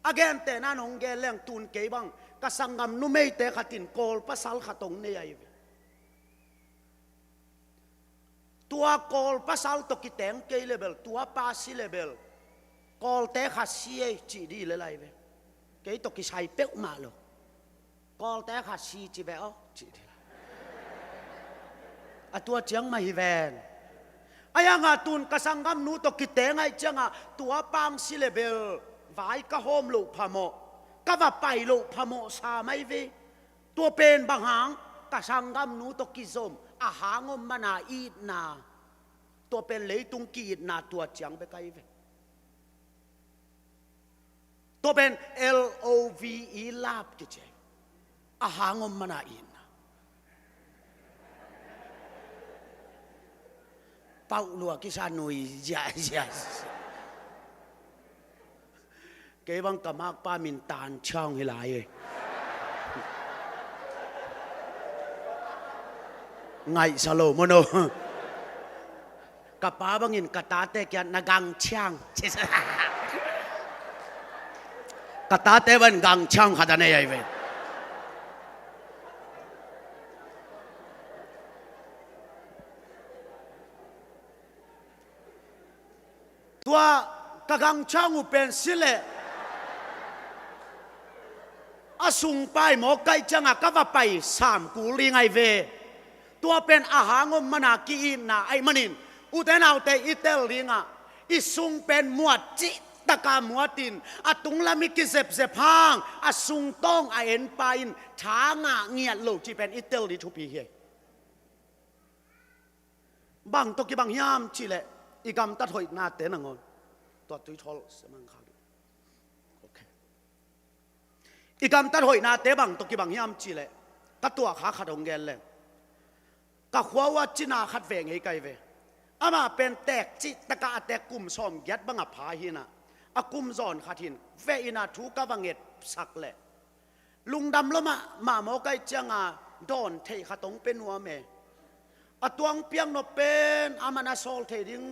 A gentehnan hong gen leng tun kei bang ka sanggam numeite khat in Kawl pasal khat hong nei ahi ve. Tua Kawl pasal tawh kiteng kei le bel, tua pa si le bel, Kawlte khat si ei cih dih le lai ve. Kei tawh kisai peuhmah lo. Kawlte khat si ci ve aw cih dih. A tua ciang mah hi ven. A yanga tun ka sanggamnu tawh kiteng aih cianga tua pang si le bel vai ka hawm loh phamawh, ka va pai loh phamawh sa mai ve. Tua pen bang hang? Ka sanggamnu tawh kizom a hang om mana itna. Tua pen leitung ki-itna tua ciang bek ahi ve. Tua pen L O V E, love kici. A hang om mana itna. Pauh lua kisa nui ziahziah. Kei bang ka makpa min Tan Chiang hi lai e. Ngaihsa lo maw no. Ka pa bangin ka tate kiang na Gang Chiang. Ka tate bangin Gang Chiang khat a nei ahi ve. Tua ka Gang Chiang uh pen si leh a sung pai mawk kaih cianga ka va pai sam kul ding ahi ve. Tua pen a hang om mana ki-itna ahi manin, ute naute i tel dingah i sung pen muat cihtaka muatin a tunglam i kizepzep hang a sung tawng a enpa in tha ngah ngiat lo cih pen i tel dih thupi hi. Bang tawh kibang hiam cihleh i gamtat hoihnate nangawn. Tua tui thawl semang kha. Okay. I gamtat hoihnate bang tawh kibang hiam cihleh ka tuahkha khat hong gen leng. Ka khua uh a cina khat veng hei kai ve. Amah pen teek cihtaka a teek kum sawmgiat bang a pha hinah a kum zawn khat hin veh inah thu ka va ngetsak leh lungdam lo mahmah mawk aih cianga dawn theih khat hong pia nuam e. A tuang piaknop pen a man a sawl thei ding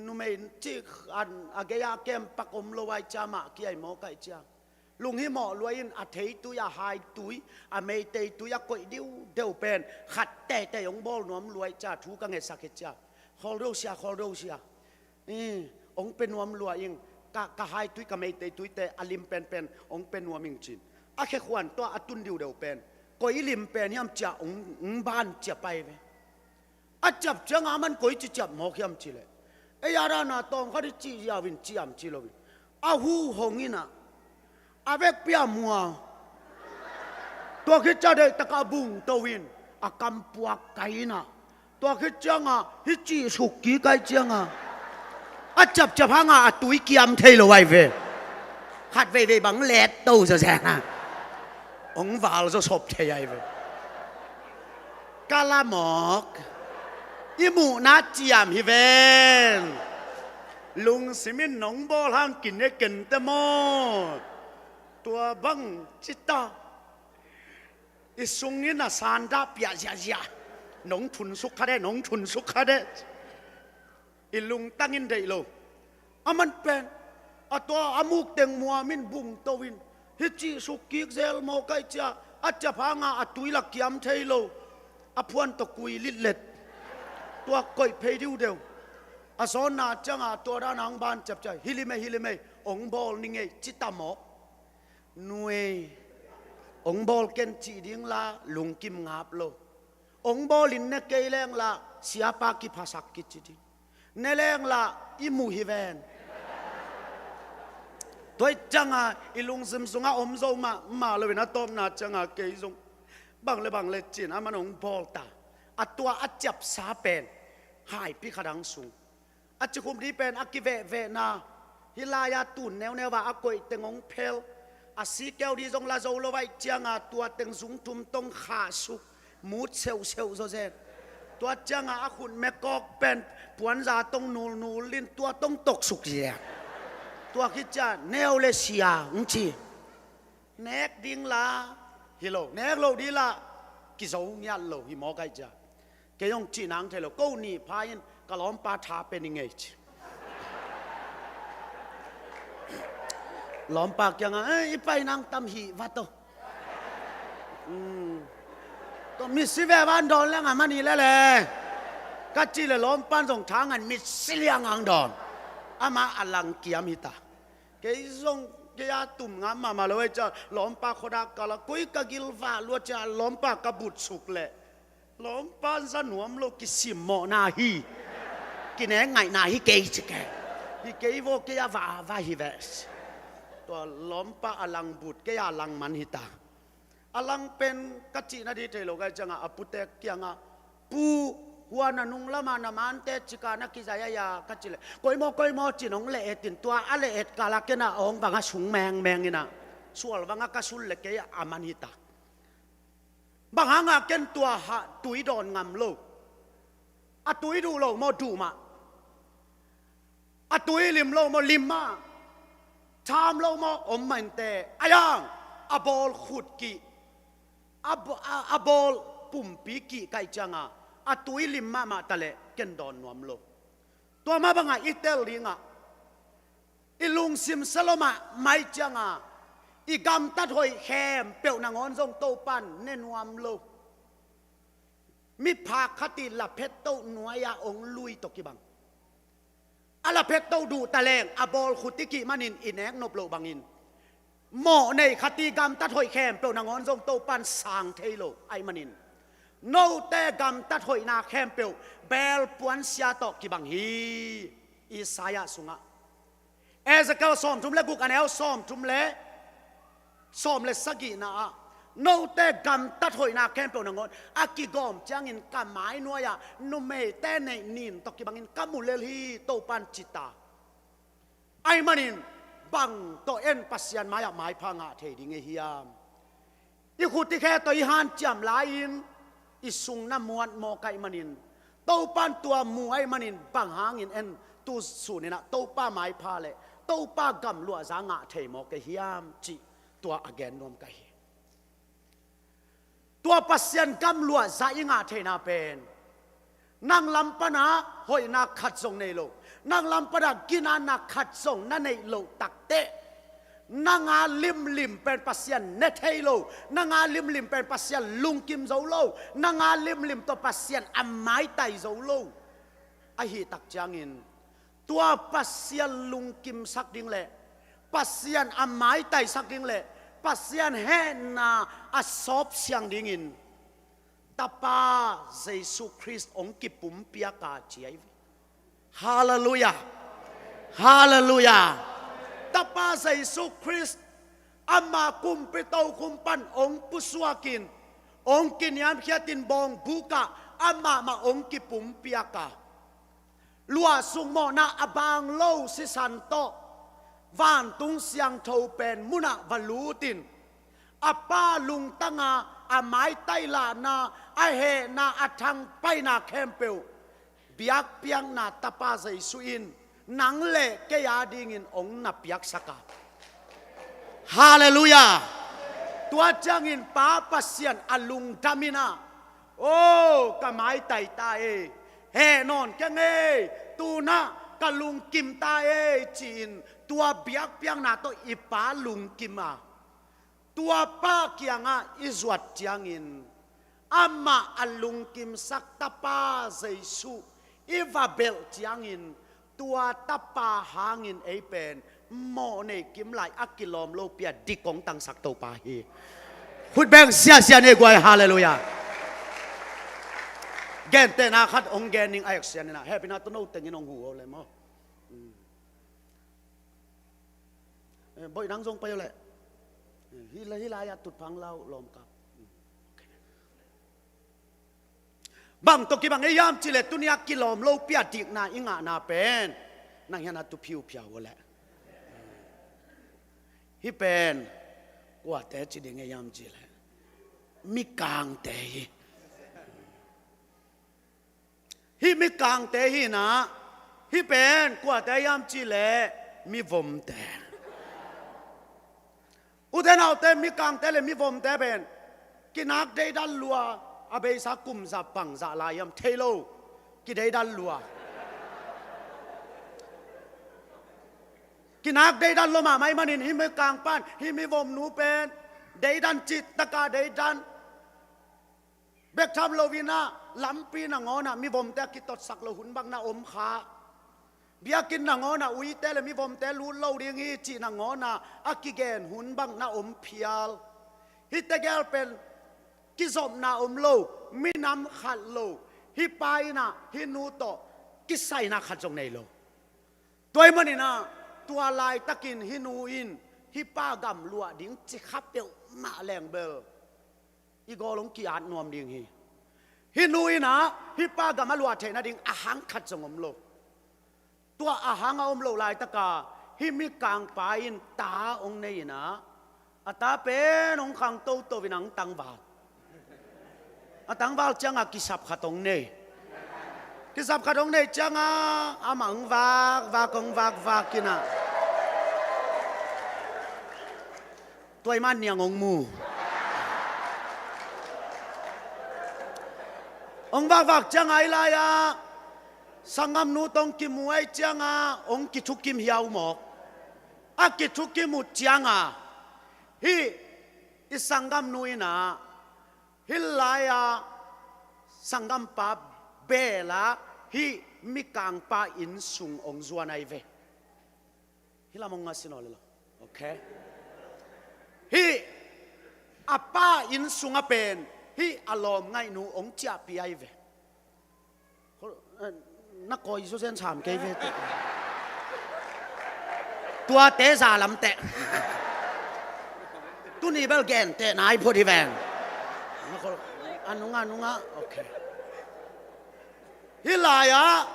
numei cih a gei-a kempak om lo aih cia mah kiai mawk aih cia. Lunghimawh luai in a theitui, a haitui, a meiteitui a koih diudeu pen khat teitei hong bawl nuam luai cia thu ka ngetsak hi cia. Khawl do sia, khawl do sia. Hong pia nuam lua ing, ka, ka haitui, ka meiteituite a lim penpen hong pia nuam ing cin. A khekhuan tua a tun diudeu pen koi lim pen hiam cia hong, hong ban cia pai ve. A ciap cianga a man koi ci ciap mawk hiam cileh, ei a dana tawm khat i cih ziau in ciam ci lo in a hu hong inah a vekpi a mua. Tua khit cia deihtaka bungto in a kampuak kai inah tua khit cianga hi cih suk kik ai cianga a ciapciap hanga a tui kiam thei lo ai ve. Khat veivei bang let to zawzena hong val zaw sop thei ai ve. Ka la mawk i muhna ciam hi ven. Lungsim in nong bawl hang kine kente maw? Tua bang cita i sungin a sanda piah ziahziah. Nong thunsuk kha de, nong thunsuk kha de. I lungtang in deih lo. A man pen a tua a muk teng muam in bungto in, hih cih suk kik zel maw ka hih ciah, a ciap hanga a tui la kiam thei lo. A phuan tawh kui litlet. Tua koih phei diudeu. A zawnna cianga tua dana hong ban ciapciap, hi lim ei, hi lim ei, hong bawl ning ei, ci ta maw? Nuei, hong bawl ken cih ding la lungkim ngap lo. Hong bawl in ne kei leng la siapa kiphasak kici ding. Ne leng la i muh hi ven. Tua ih cianga i lungsim sunga om zo mahmah loin a tawpna cianga kei zong bang le bang le cin a man hong bawl ta. A tua a ciapsa pen haipi khat ang sung. A cikhum dih pen a kivehvehna, hih lai-a tun neuneu a a koih teng hong phel. A sikeu dih zong la zo lo ahih cianga tua teng zung thum tong khahsuk, mut seuhseuh zawzen. Tua cianga a khut mekawk pen puanza tong nulnul in tua tong toksuk zian. Tua khit ciang neu le sia hong ci. Nek ding la hi lo, nek loh ding la kizo ngiat lo hi maw ka hih ciang. Kei hong cih nang thei lo, ko nih pha in ka lawmpa tha pe ning ei ci. Lawmpa kiangah, "Eh, i pai nang tam hih vat aw." Hmm. Tua misi ve van dawn leng a mani lele. Ka cih le lawmpan zong tha ngan misi liang ang dawn. Amah a lang kiam hi ta. Kei zong kei a tum ngam mahmah lo ei ciah lawmpa khuadak kala koi ka gilvah luat ciah lawmpa ka butsuk leh lawmpa za nuam lo kisimmawhna hi. Kinengaihna hi kei ci kei. Hi kei vaw kei a va a va hi veh. Tua lawmpa a lang but kei a lang man hi ta. A lang pen ka cihna dih thei lo ka hih ciangah a putek kiangah, "Pu, hua na nung lamah na mante cika na kizai aia?" ka cih leh, "Koimaw, koimaw," cin hong le-et in tua a le-et kala kena a hong vanga sung mengmeng inah sual vanga ka sul le kei a man hi ta. Bang hangah ken tua hah tui dawn ngam lo? A tui duh lo maw, duh mah? A tui lim lo maw, lim mah? Tham lo maw, om mah inteh? A yang a bawl khut kih, a bawl pumpi kih ka hih cianga a tui lim mahmah ta leh ken dawn nuam lo. Tua mah bangah i tel dingah i lungsim salomah mai cianga i gamtat hoih khempeuh nangawn zong Topan ne nuam lo. Miphak khat ih laphetto nuai-ah hong lui tawh kibang. A laphetto duh taleng a bawl khut i kih manin i nek nop loh bangin mawh nei khat ih gamtat hoih khempeuh nangawn zong Topan sang thei lo ahih manin note gamtat hoihna khempeuh belpuan sia tawh kibang hi. Isaiah sungah Ezekiel sawmthum le guk a neu sawmthum le sawm le sagihna ah note gamtat hoihna khempeuh nangawn a kigawm ciangin ka mai nuai-ah numeite neih nin tawh kibangin ka mu lel hi Topan ci ta. Ahih manin bang tawh en Pasian mai-ah maipha ngah thei ding i hiam? I khut i khe tawh i hanciam lai-in i sung na muat mawk ahih manin Topan tua mu ahih manin bang hangin en tu suninah Topa maipha le Topa gamluahza ngah thei mawk i hiam cih tua a gen nuam ka hi. Tua Pasian gamluahza i ngah theihna pen nang lam pana hoihna khat zong nei lo, nang lam pana ginatna khat zong na neih loh takteh nanga limlim pen Pasian ne thei lo, nanga limlim pen Pasian lungkim zo lo, nanga limlim tawh Pasian a maitai zo lo. Ahi tak ciangin tua Pasian lungkimsak ding le Pasian a maitaisak ding le Pasian hehna a sawpsiang dingin Tapa Jesu Khrist hong kipumpiak a ci ahi ve. Halleluiah. Halleluiah. Tapa Jesu Khrist ama kumpi tokhum pan hong pusuakin hong kiniamkhiatin bawngbukah amah mah hong kipumpiak a luahsuk mawhna a baang lo sisan tawh vantung siangtho pen munah va lutin a Pa lungtanga a maitai lahna, a hehna, a thangpaihna khempeuh biakpiakna Tapa Jesu in nang le kei a dingin hong na piaksak a. Halleluiah. Tua ciangin Pa Pasian a lungdam inah Oh, ka maitai ta ei, heh nawn keng ei, tu-in ah ka lungkim ta ei, ci-in tua biakpiakna tawh i Pa lungkim a, tua Pa kiangah i zuat ciangin, amah a lungkimsak Tapa Jesuh i va belh ciangin, tua Tapa hangin ei pen mawh nei kim lai a kilawm lopi a dik hong tangsak Topa hi. Khut beng siasia ni guai, halleluiah. Gentehna khat hong gen ning, a eksian in ah, hehpihna tawh no tengin hong hu o le maw. Eh, boih nang zong pai o leh. Eh, hih lai, hih lai-ah tutphah la uh, lawmkap. Bang tawh kibang ei hiam cih leh, tuni-a kilawm lopi a dikna i ngahna pen, nang hian a tu phiuphiau o leh. Hih pen kuate ci ding ei hiam cih leh, mikangte hi. Hih mikangte hi-in ah, hih pen kuate hiam cih leh, mivomte. Ute naute, mikangte le mivomte pen kinak deidan lua, a beisa kum za pang za lai hiam thei lo, kideidan lua. Kinak deidan lua mahmah ahih manin hih mikangpa in hih mivomnu pen deidan, cih taka deidan. Bek tham loin ah, lampi nangawn ah mivomte a kitotsak loh hun bang na om kha. Biakinn nangawn ah uite le mivomte lut lo ding hi cih nangawn ah a kigen hun bang na om phial. Hihte gel pen kizopna om lo, minam khat lo, hih pa in ah hih nu tawh kisaina khat zong nei lo. Tua ahih manin ah, tua laitakin hih nu in hih pa gam luah ding ci kha peuhmah leng bel, i gawl hong ki-at nuam ding hi. Hih nu in ah hih pa gam a luah theih nading a hang khat zong om lo. Tua a hang a om loh laitaka hih mikangpa in ta hong nei in ah, a ta pen hong khang toto in ah hong tangval. A tangval ciangah kisap khat hong nei. Kisap khat hong nei ciangah amah hong vakvak, hong vakvak in ah, tua ahih man niang hong mu. Hong vakvak ciangah hih lai-ah sanggamnu tawh hong kimu ahih ciangah hong kithukim hiau mawk. A kithukim uh ciangah hih i sanggamnu in ah hih lai-ah sanggampa beel a, hih mikangpa inn sung hong zuan ahi ve. Hih lam hong ngasia nawn le lo. Okay. Hih a pa inn sungah pen hih a lawmngaihnu hong ciahpih ahi ve. Na kawi zawzen sam kei ve teh. Tuate za lam teh. Tuni bel gentehna hi phot hi veng. A nungah, a nungah. Okay. Hih lai-ah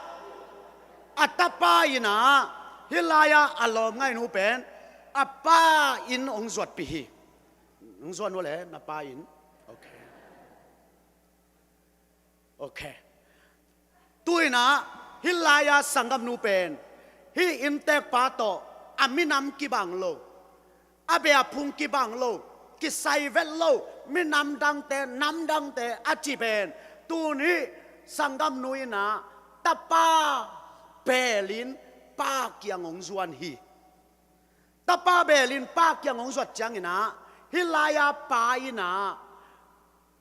a tapa in ah, hih lai-ah a lawmngaihnu pen a pa inn hong zuatpih hi. Hong zuan uh le na pa inn. Okay. Okay. Tu-in ah hih lai-ah sanggamnu pen hih inntekpa tawh a minam kibang lo, a beh a phung kibang lo, kisai vet lo, minam dangte, nam dangte a cih pen, tun hih sanggamnu in ah tapa beelin pa kiang hong zuan hi. Tapa beelin pa kiang hong zuat ciangin ah, hih lai-ah pa in ah,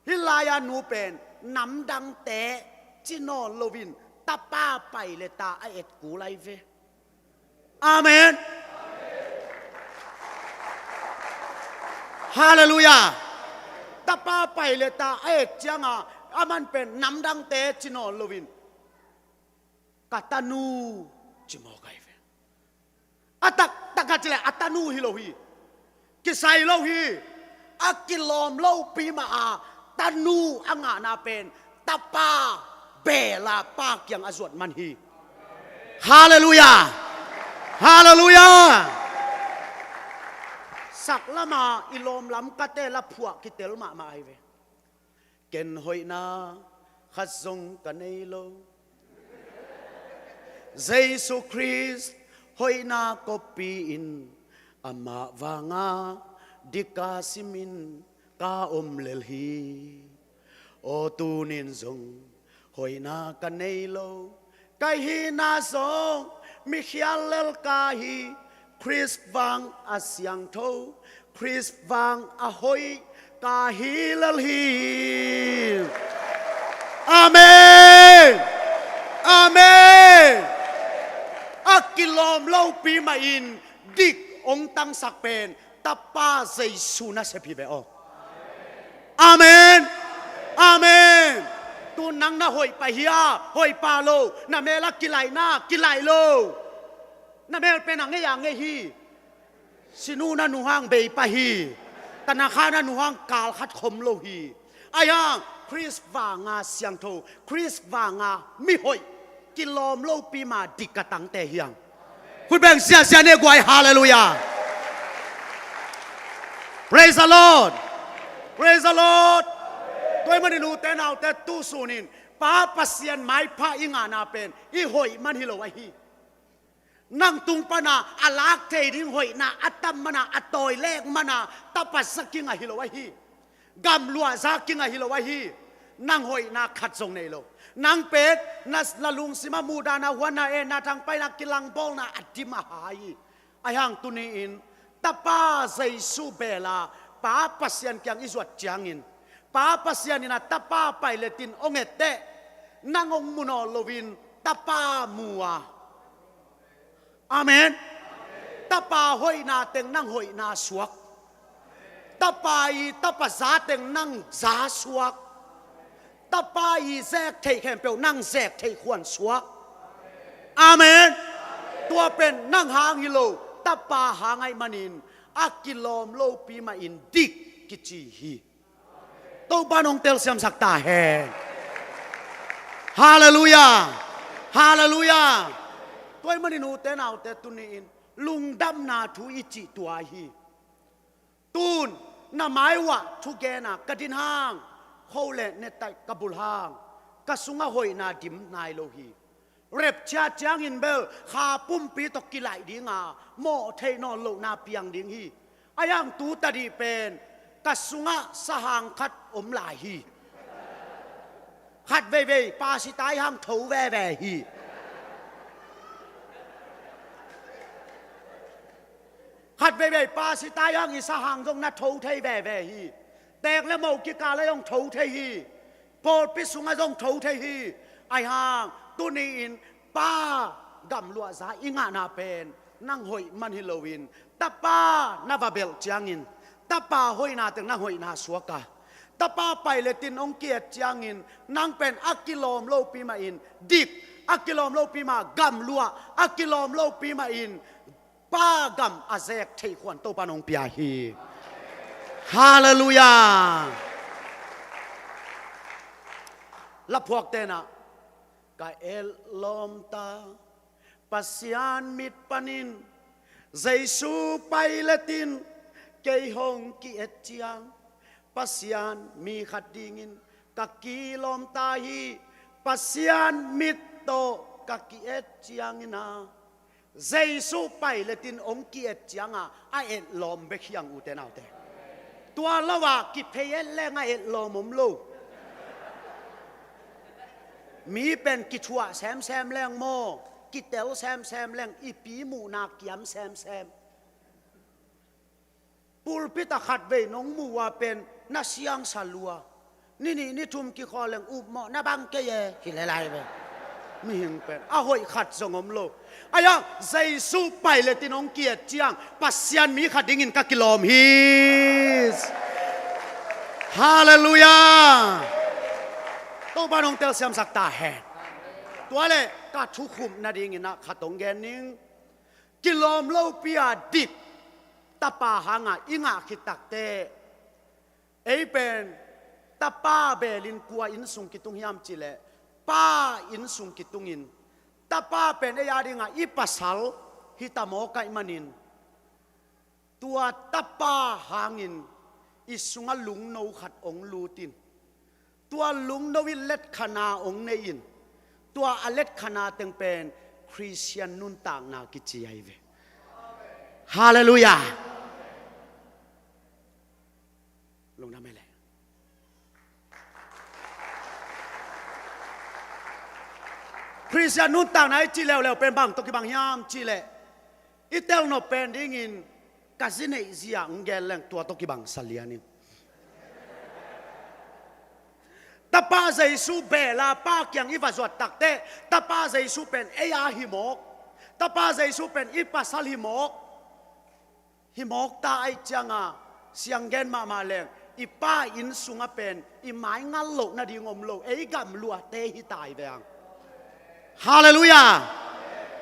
hih lai-ah nu pen namdangte ci nawn loin, tapa pai le ta a et kul ahi ve. Amen. Halleluiah. Tapa pai le ta a et ciangah, aman pen namdangte ci nawn loin, ka tanu ci mawk ahi ve. A taktak a ci leh a tanu hi lo hi. Kisai lo hi. A kilawm lopi mah a tanu a ngahna pen tapa beel a pa kiang a zuat man hi. Halleluiah. Halleluiah. Sak lama i lawm lam kate la phuah kitel mahmah ahi ve. Ken hoihna khat zong ka nei lo. Jesu Khrist hoihna koppi-in, amah vanga dika simin ka om lel hi. Aw tunin zong hoihna ka nei lo, ka hihna zong mikhial lel ka hi. Khrist vang a siangtho, Khrist vang a hoih ka hi lel hi. Amen. Amen. A kilawm lopi mahin dik hong tangsak pen Tapa Jesu nasep hi ve aw. Amen. Amen. Tu nang na hoih pah hia? Hoih pah lo. Na mel a kilaih na? Kilaih lo. Na mel pen a ngei a ngei hi. Sinu na nu hang bei pah hi. Tanakha na nu hang kal khat khom lo hi. Ahi hang Khrist vanga siangtho, Khrist vanga mihoih, kilawm lopi ma dik ka tangte hi hang. Khut beng siasia ne guai, halleluiah. Praise the Lord. Praise the Lord. Tua ahih manin ute naute, tu sunin Pa Pasian maipha i ngahna pen i hoih man hi lo ahi. Nang tung pana a lak thei ding hoihna a tam mana, a tawi lek mana tapa za kingah hi lo ahi. Gamluah za kingah hi lo ahi. Nang hoihna khat zong nei lo. Nang pen na, na lungsim a muhdahna, huanna, enna, thangpaihna, kilangbawlna a dim a ha hi. Ahi hang tuni-in Tapa Jesu bela Pa Pasian kiang i zuat ciangin, Pa Pasian in a Tapa pailetin hong etteh, nang hong mu nawn loin Tapa mu a. Amen. Tapa hoihna teng nang hoihna suak. Tapa i tapa za teng nang za suak. Tapa i zek theih khempeuh nang zek theih khuan suak. Amen. Tua pen nang hang hi lo, Tapa hang ahih manin a kilawm lopi mahin dik kici hi. Topa in hong telsiamsak ta hen. Halleluiah. Halleluiah. Tua ahih manin ute naute, tuni-in lungdamna thu i cih tua hi. Tun na mai uah thugena ka din hang, kho le netaih ka bul hang, ka sungah hoihna dim nai lo hi. Rapture ciangin bel kha pumpi tawh kilaih dinga mawh theih nawn lohna piang ding hi. Ahi hang tu tadih pen ka sungah sahang khat om lai hi. Khat veivei pasitai hang tho veve hi. Khat veivei pasitai hang i sahang zong na tho thei veve hi. Teek le moh kikal ah zong tho thei hi. Pawlpi sungah zong tho thei hi. Ahi hang tuni-in Pa gamluah za i ngahna pen nang hoih man hi loin, Tapa na va belh ciangin Tapa hoihna teng nang hoihna suak a, Tapa pailetin hong ki-et ciangin nang pen a kilawm lopi mahin dik, a kilawm lopi mah gamluah, a kilawm lopi mahin Pa gam a zek theih khuan Topa in hong pia hi. Halleluiah. Laphuak tenah ka etlawm ta, Pasian mit panin Jesu pailetin kei hong ki-et ciang, Pasian mi khat dingin ka kilawm ta hi. Pasian mit tawh ka ki-et ciangin a, Jesu pailetin hong ki-et cianga a etlawm bek hi hang ute naute. Tua lo-a kiphei et leng a etlawm om lo. Mi pen kithuah semsem leng maw, kitel semsem leng, i pi muhna kiam semsem. Pulpit ah khatvei nong muh uh a pen na siangsa lua. Ni nih ni thum kikhawl leng upmawh na bang kei e, hi le lai ve. Mihing pen a hoih khat zong om lo. Ahi hang Jesu pailetin hong ki-et ciang Pasian mi khat dingin ka kilawm hi. Halleluiah. Topa in hong telsiamsak ta hen. Tua leh ka thukhupna dingin ah khat hong gen ning. Kilawm lopi a dik Tapa hanga i ngah khit takteh, ei pen Tapa belin kua innsung kitung hiam cihleh, Pa innsung kitungin, Tapa pen ei a dinga i pasal hi ta mawk ahih manin, tua Tapa hangin i sungah lungno khat hong lutin, tua lungno in letkhana hong nei in, tua a letkhana teng pen Khristian nuntakna kici ahi ve. Halleluiah. Lungdam e le. Khristian nuntakna i cih leuleu pen bang tawh kibang hiam cih leh, i telnop pen dingin ka zi neih zia hong gen leng tua tawh kibang sa lian in. Tapa Jesu bel a Pa kiang i va zuat takteh, Tapa Jesu pen ei a hi mawk. Tapa Jesu pen i pasal hi mawk. Hi mawk ta ahih cianga, siang gen mahmah leng, i Pa inn sungah pen i maingal loh nading om lo, ei gamluahte hi ta hi veng. Halleluiah.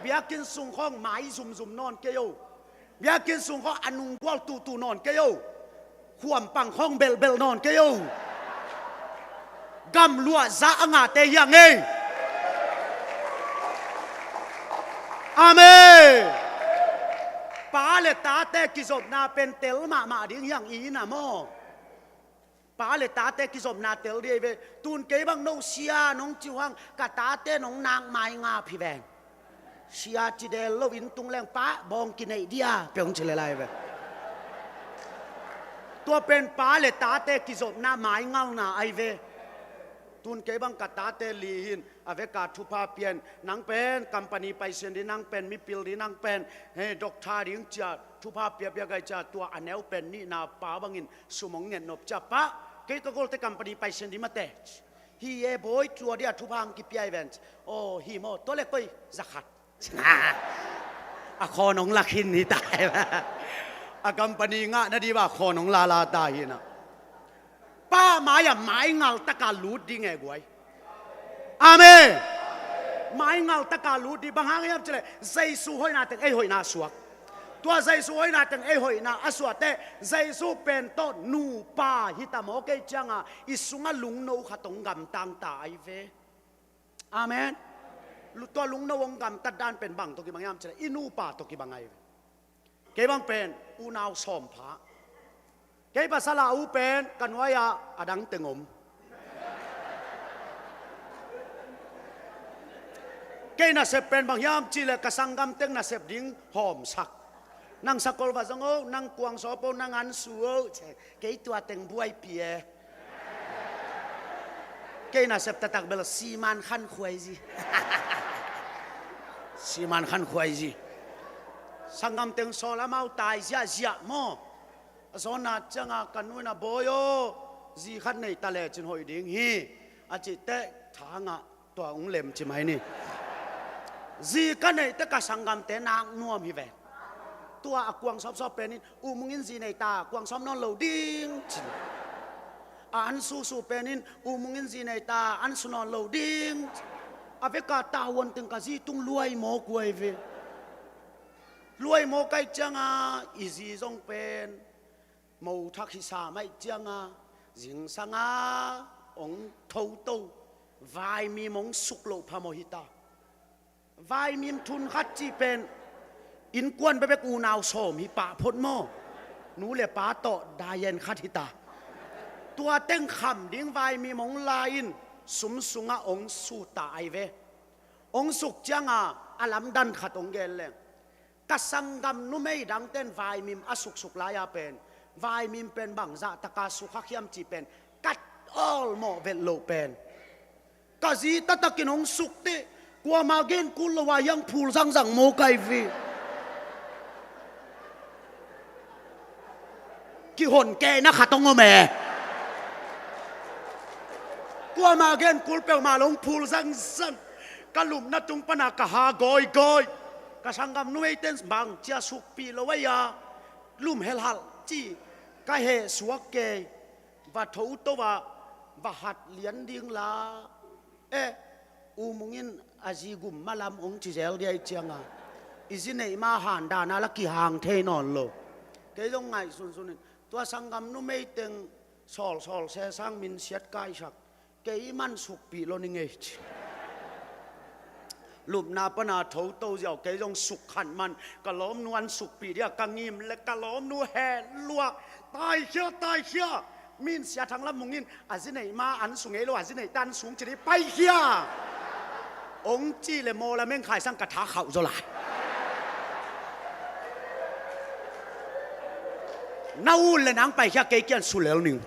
Biakinn sung khawng mai zumzum nawn kei o. Biakinn sung khawng a nunggual tuhtuh nawn kei o. Khuampang khawng belhbelh nawn kei o. Gamluah zah a ngahte hi a ngei. Amen. Pa le tate kizopna pen tel mahmah ding hi a ngei na maw? Pa le tate kizopna tel ding hi ve. Tun kei bang no sia nong ci uh hang, ka tate nong nak mai ngap hi veng. Sia ci del lo, inn tung leng, Pa, bawng kineih dia, pia hong ci le lai ve. Tua pen pa le tate kizopna maingalna ahi ve. Tun kei bang ka tate li hi in, a veka thupha pia in, nang pen company paisian ding, nang pen mipil ding, nang pen, he, doctor ding ci a thupha piapia gai ci a, tua a neu pen nihna pa bangin sum hong ngetnop ci a, Pa, kei ka golte company paisian ding mate. Hi e bawi, tua dia thupha hong kipia hi ven. Aw, hi maw, tua le koi, za khat. A khawn hong la khin hi ta hi. A company ngah nading a khawn hong la la ta hi na. Pa mai-ah maingal taka lut ding e guai. Amen. Maingal taka lut ding, bang hang hiam cih leh Jesu hoihna teng ei hoihna suak. Tua Jesu hoihna teng ei hoihna a suah teh, Jesu pen tawh nupa hi ta maw, kei cianga i sungah lungno khat hong gamtang ta ahi ve. Amen. Lu-, tua lungno hong gamtat dan pen bang tawh kibang hiam cih leh i nupa tawh kibang ahi ve. Kei bang pen unau sawm pha. Kei pasal a u pen ka nuai-ah a dang teng om. Kei nasep pen bang hiam cih leh ka sanggam teng nasep ding hawmsak. Nang sakol va zong o, nang kuang sawp o, nang an su o, kei tua teng buaipih e. Kei nasep taktak bel siman khan khuai zi. Siman khan khuai zi. Sanggam teng sawl amau tai ziahziah maw. A zawnna cianga ka nu in a, Bawi aw, zi khat nei ta lecin hoih ding hi, a cih teh, thangah tua hong lem ci mai ni. Zi ka neih teh ka sanggamte nak nuam hi ve. Tua a kuang sawpsawp pen in, U Mung in zi nei ta, kuang sawp nawn lo ding, ci. A an susu pen in, U Mung in zi nei ta, an su nawn lo ding, ci. A veka tavuan teng ka zi tung luai mawk uh ahi ve. Luai mawk ahih cianga i zi zong pen mo thak hisa mai cianga, zingsanga hong thoto, vaimim hong suk loh phamawh hi ta. Vaimim thun khat cih pen innkuan bekbek unau sawm hi pah phot maw. Nu le pa tawh daian khat hi ta. Tua teng kham ding vaimim hong la in, sum sungah hong sut ta ahi ve. Hong suk cianga a lamdang khat hong gen leng. Ka sanggam numei dangten vaimim a suksuk lai-a pen, vaimim pen bangzah taka sukkhak hiam cih pen kat awlmawh velh loh pen. Ka zi taktakin hong suk teh, kuama gen kul lo a hiang phul zangzang maw kai vi. Kihon kehna khat hong om e. Kuama gen kul peuhmah lo hong phul zangzang. Ka lupna tung pana ka ha gawigawi. Ka sanggam numeiten bang cia sukpih lo ahi a, lum helhalh ci ka heh suak kei. Va thoto a, va hat lian ding la. Eh, U Mung in a zi gum malam hong ci zel dia i cianga, i zi neih ma handana la kihang thei nawn lo. Kei zong ngaihsunsun in, tua sanggam numei teng sawlsawl sesang minsiat kaisak, kei man sukpih lo ni ngei ci. Lupna pana thoto ziau, kei zong sukkhan man, ka lawmnu an sukpih dia ka ngim le ka lawmnu heh luah, taikhia, taikhia. Min Sia Thang Lam Mung in a zi neih ma an su ngei lo, a zi neih ta an sung ci dih, paikhia. Ong cih le maw la meng khaisang ka tha khauh zaw lai. Na ut le nang paikhia, kei kian su lel ning.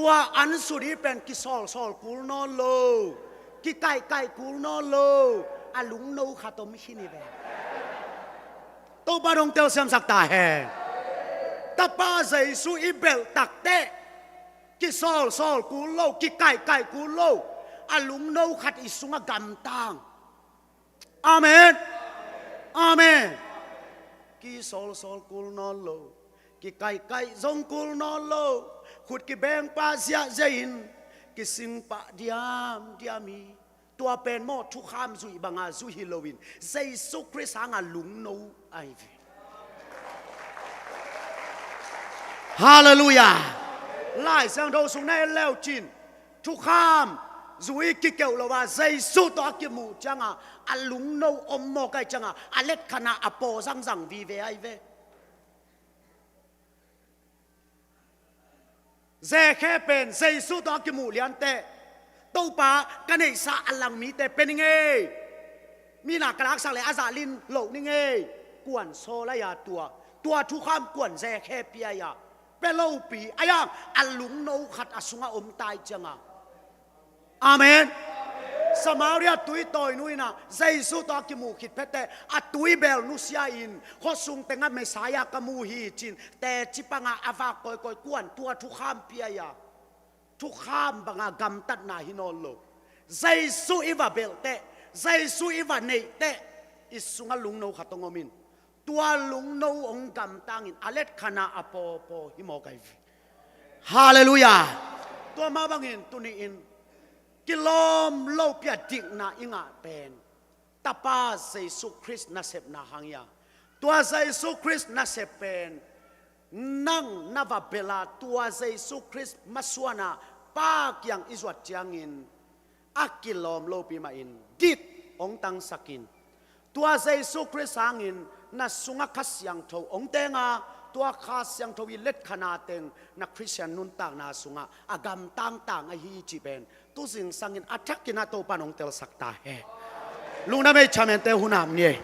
Tua an sut i pen kisawlsawl kul nawn lo, kikaihkaih kul nawn lo, a lungno khat om khin hi ve. Topa dong telsiamsak ta hen. Tapa Jesu i belh takteh kisawlsawl kul lo, kikaihkaih kul lo, a lungno khat i sungah gamtang. Amen. Amen. Kisawlsawl kul nawn lo, kikaihkaih zong kul nawn lo, khut kibengpa ziahziah in, kisingpah diamdiam hi. Tua pen maw, thukham zuih banga zuih hi loin Jesu Khrist hanga lungno ahi ve. Halleluiah. Lai Siangtho sung na en leucin thukham zui kikeuh lo a Jesu tawh a kimuh cianga a lungno om mawk ahi cianga a letkhanah a paw zangzang vive ahi ve. Zekhe pen Jesu tawh a kimuh lianteh, Topa, ka neihsa a lang mite pe ning ei. Mina ka laksak le a zah lin loh ning ei. Kuan sawl aia tua, tua thukham kuan Zekhe pia aia pe lopi aia a lungno khat a sungah om tai cianga. Amen. Samaria tuitawi nu inah Jesu tawh a kimuh khit pheteh a tuibel nusia in khuasung tengah Messiah ka mu hi cin teci panga a vak kawikawi kuan tua thukham pia aia thukham banga gamtatna hi nawn lo. Jesu i va belhteh, Jesu i va neihteh i sungah lungno khat hong om in tua lungno hong gamtangin a letkhanah a pawpaw hi mawk ahi ve. Halleluiah. Tua mah bangin tuni-in kilawm lopi a dikna i ngah pen Tapa Jesu Khrist nasepna hang ia. Tua Jesu Khrist nasep pen nang na va bela tua Jesu Khrist masuana Pa kiang i zuat ciangin a kilawm lopi mahin dit hong tangsakin tua Jesu Khrist hangin na sungah Kha Siangtho hong tenga tua Kha Siangtho i letkhana teng na Khristian nuntakna sungah a gamtangtang ahi cih pen tuzingsangin a thakin a Topan hong telsak ta he. Lungdam ei, chairman-te hun am ni ei.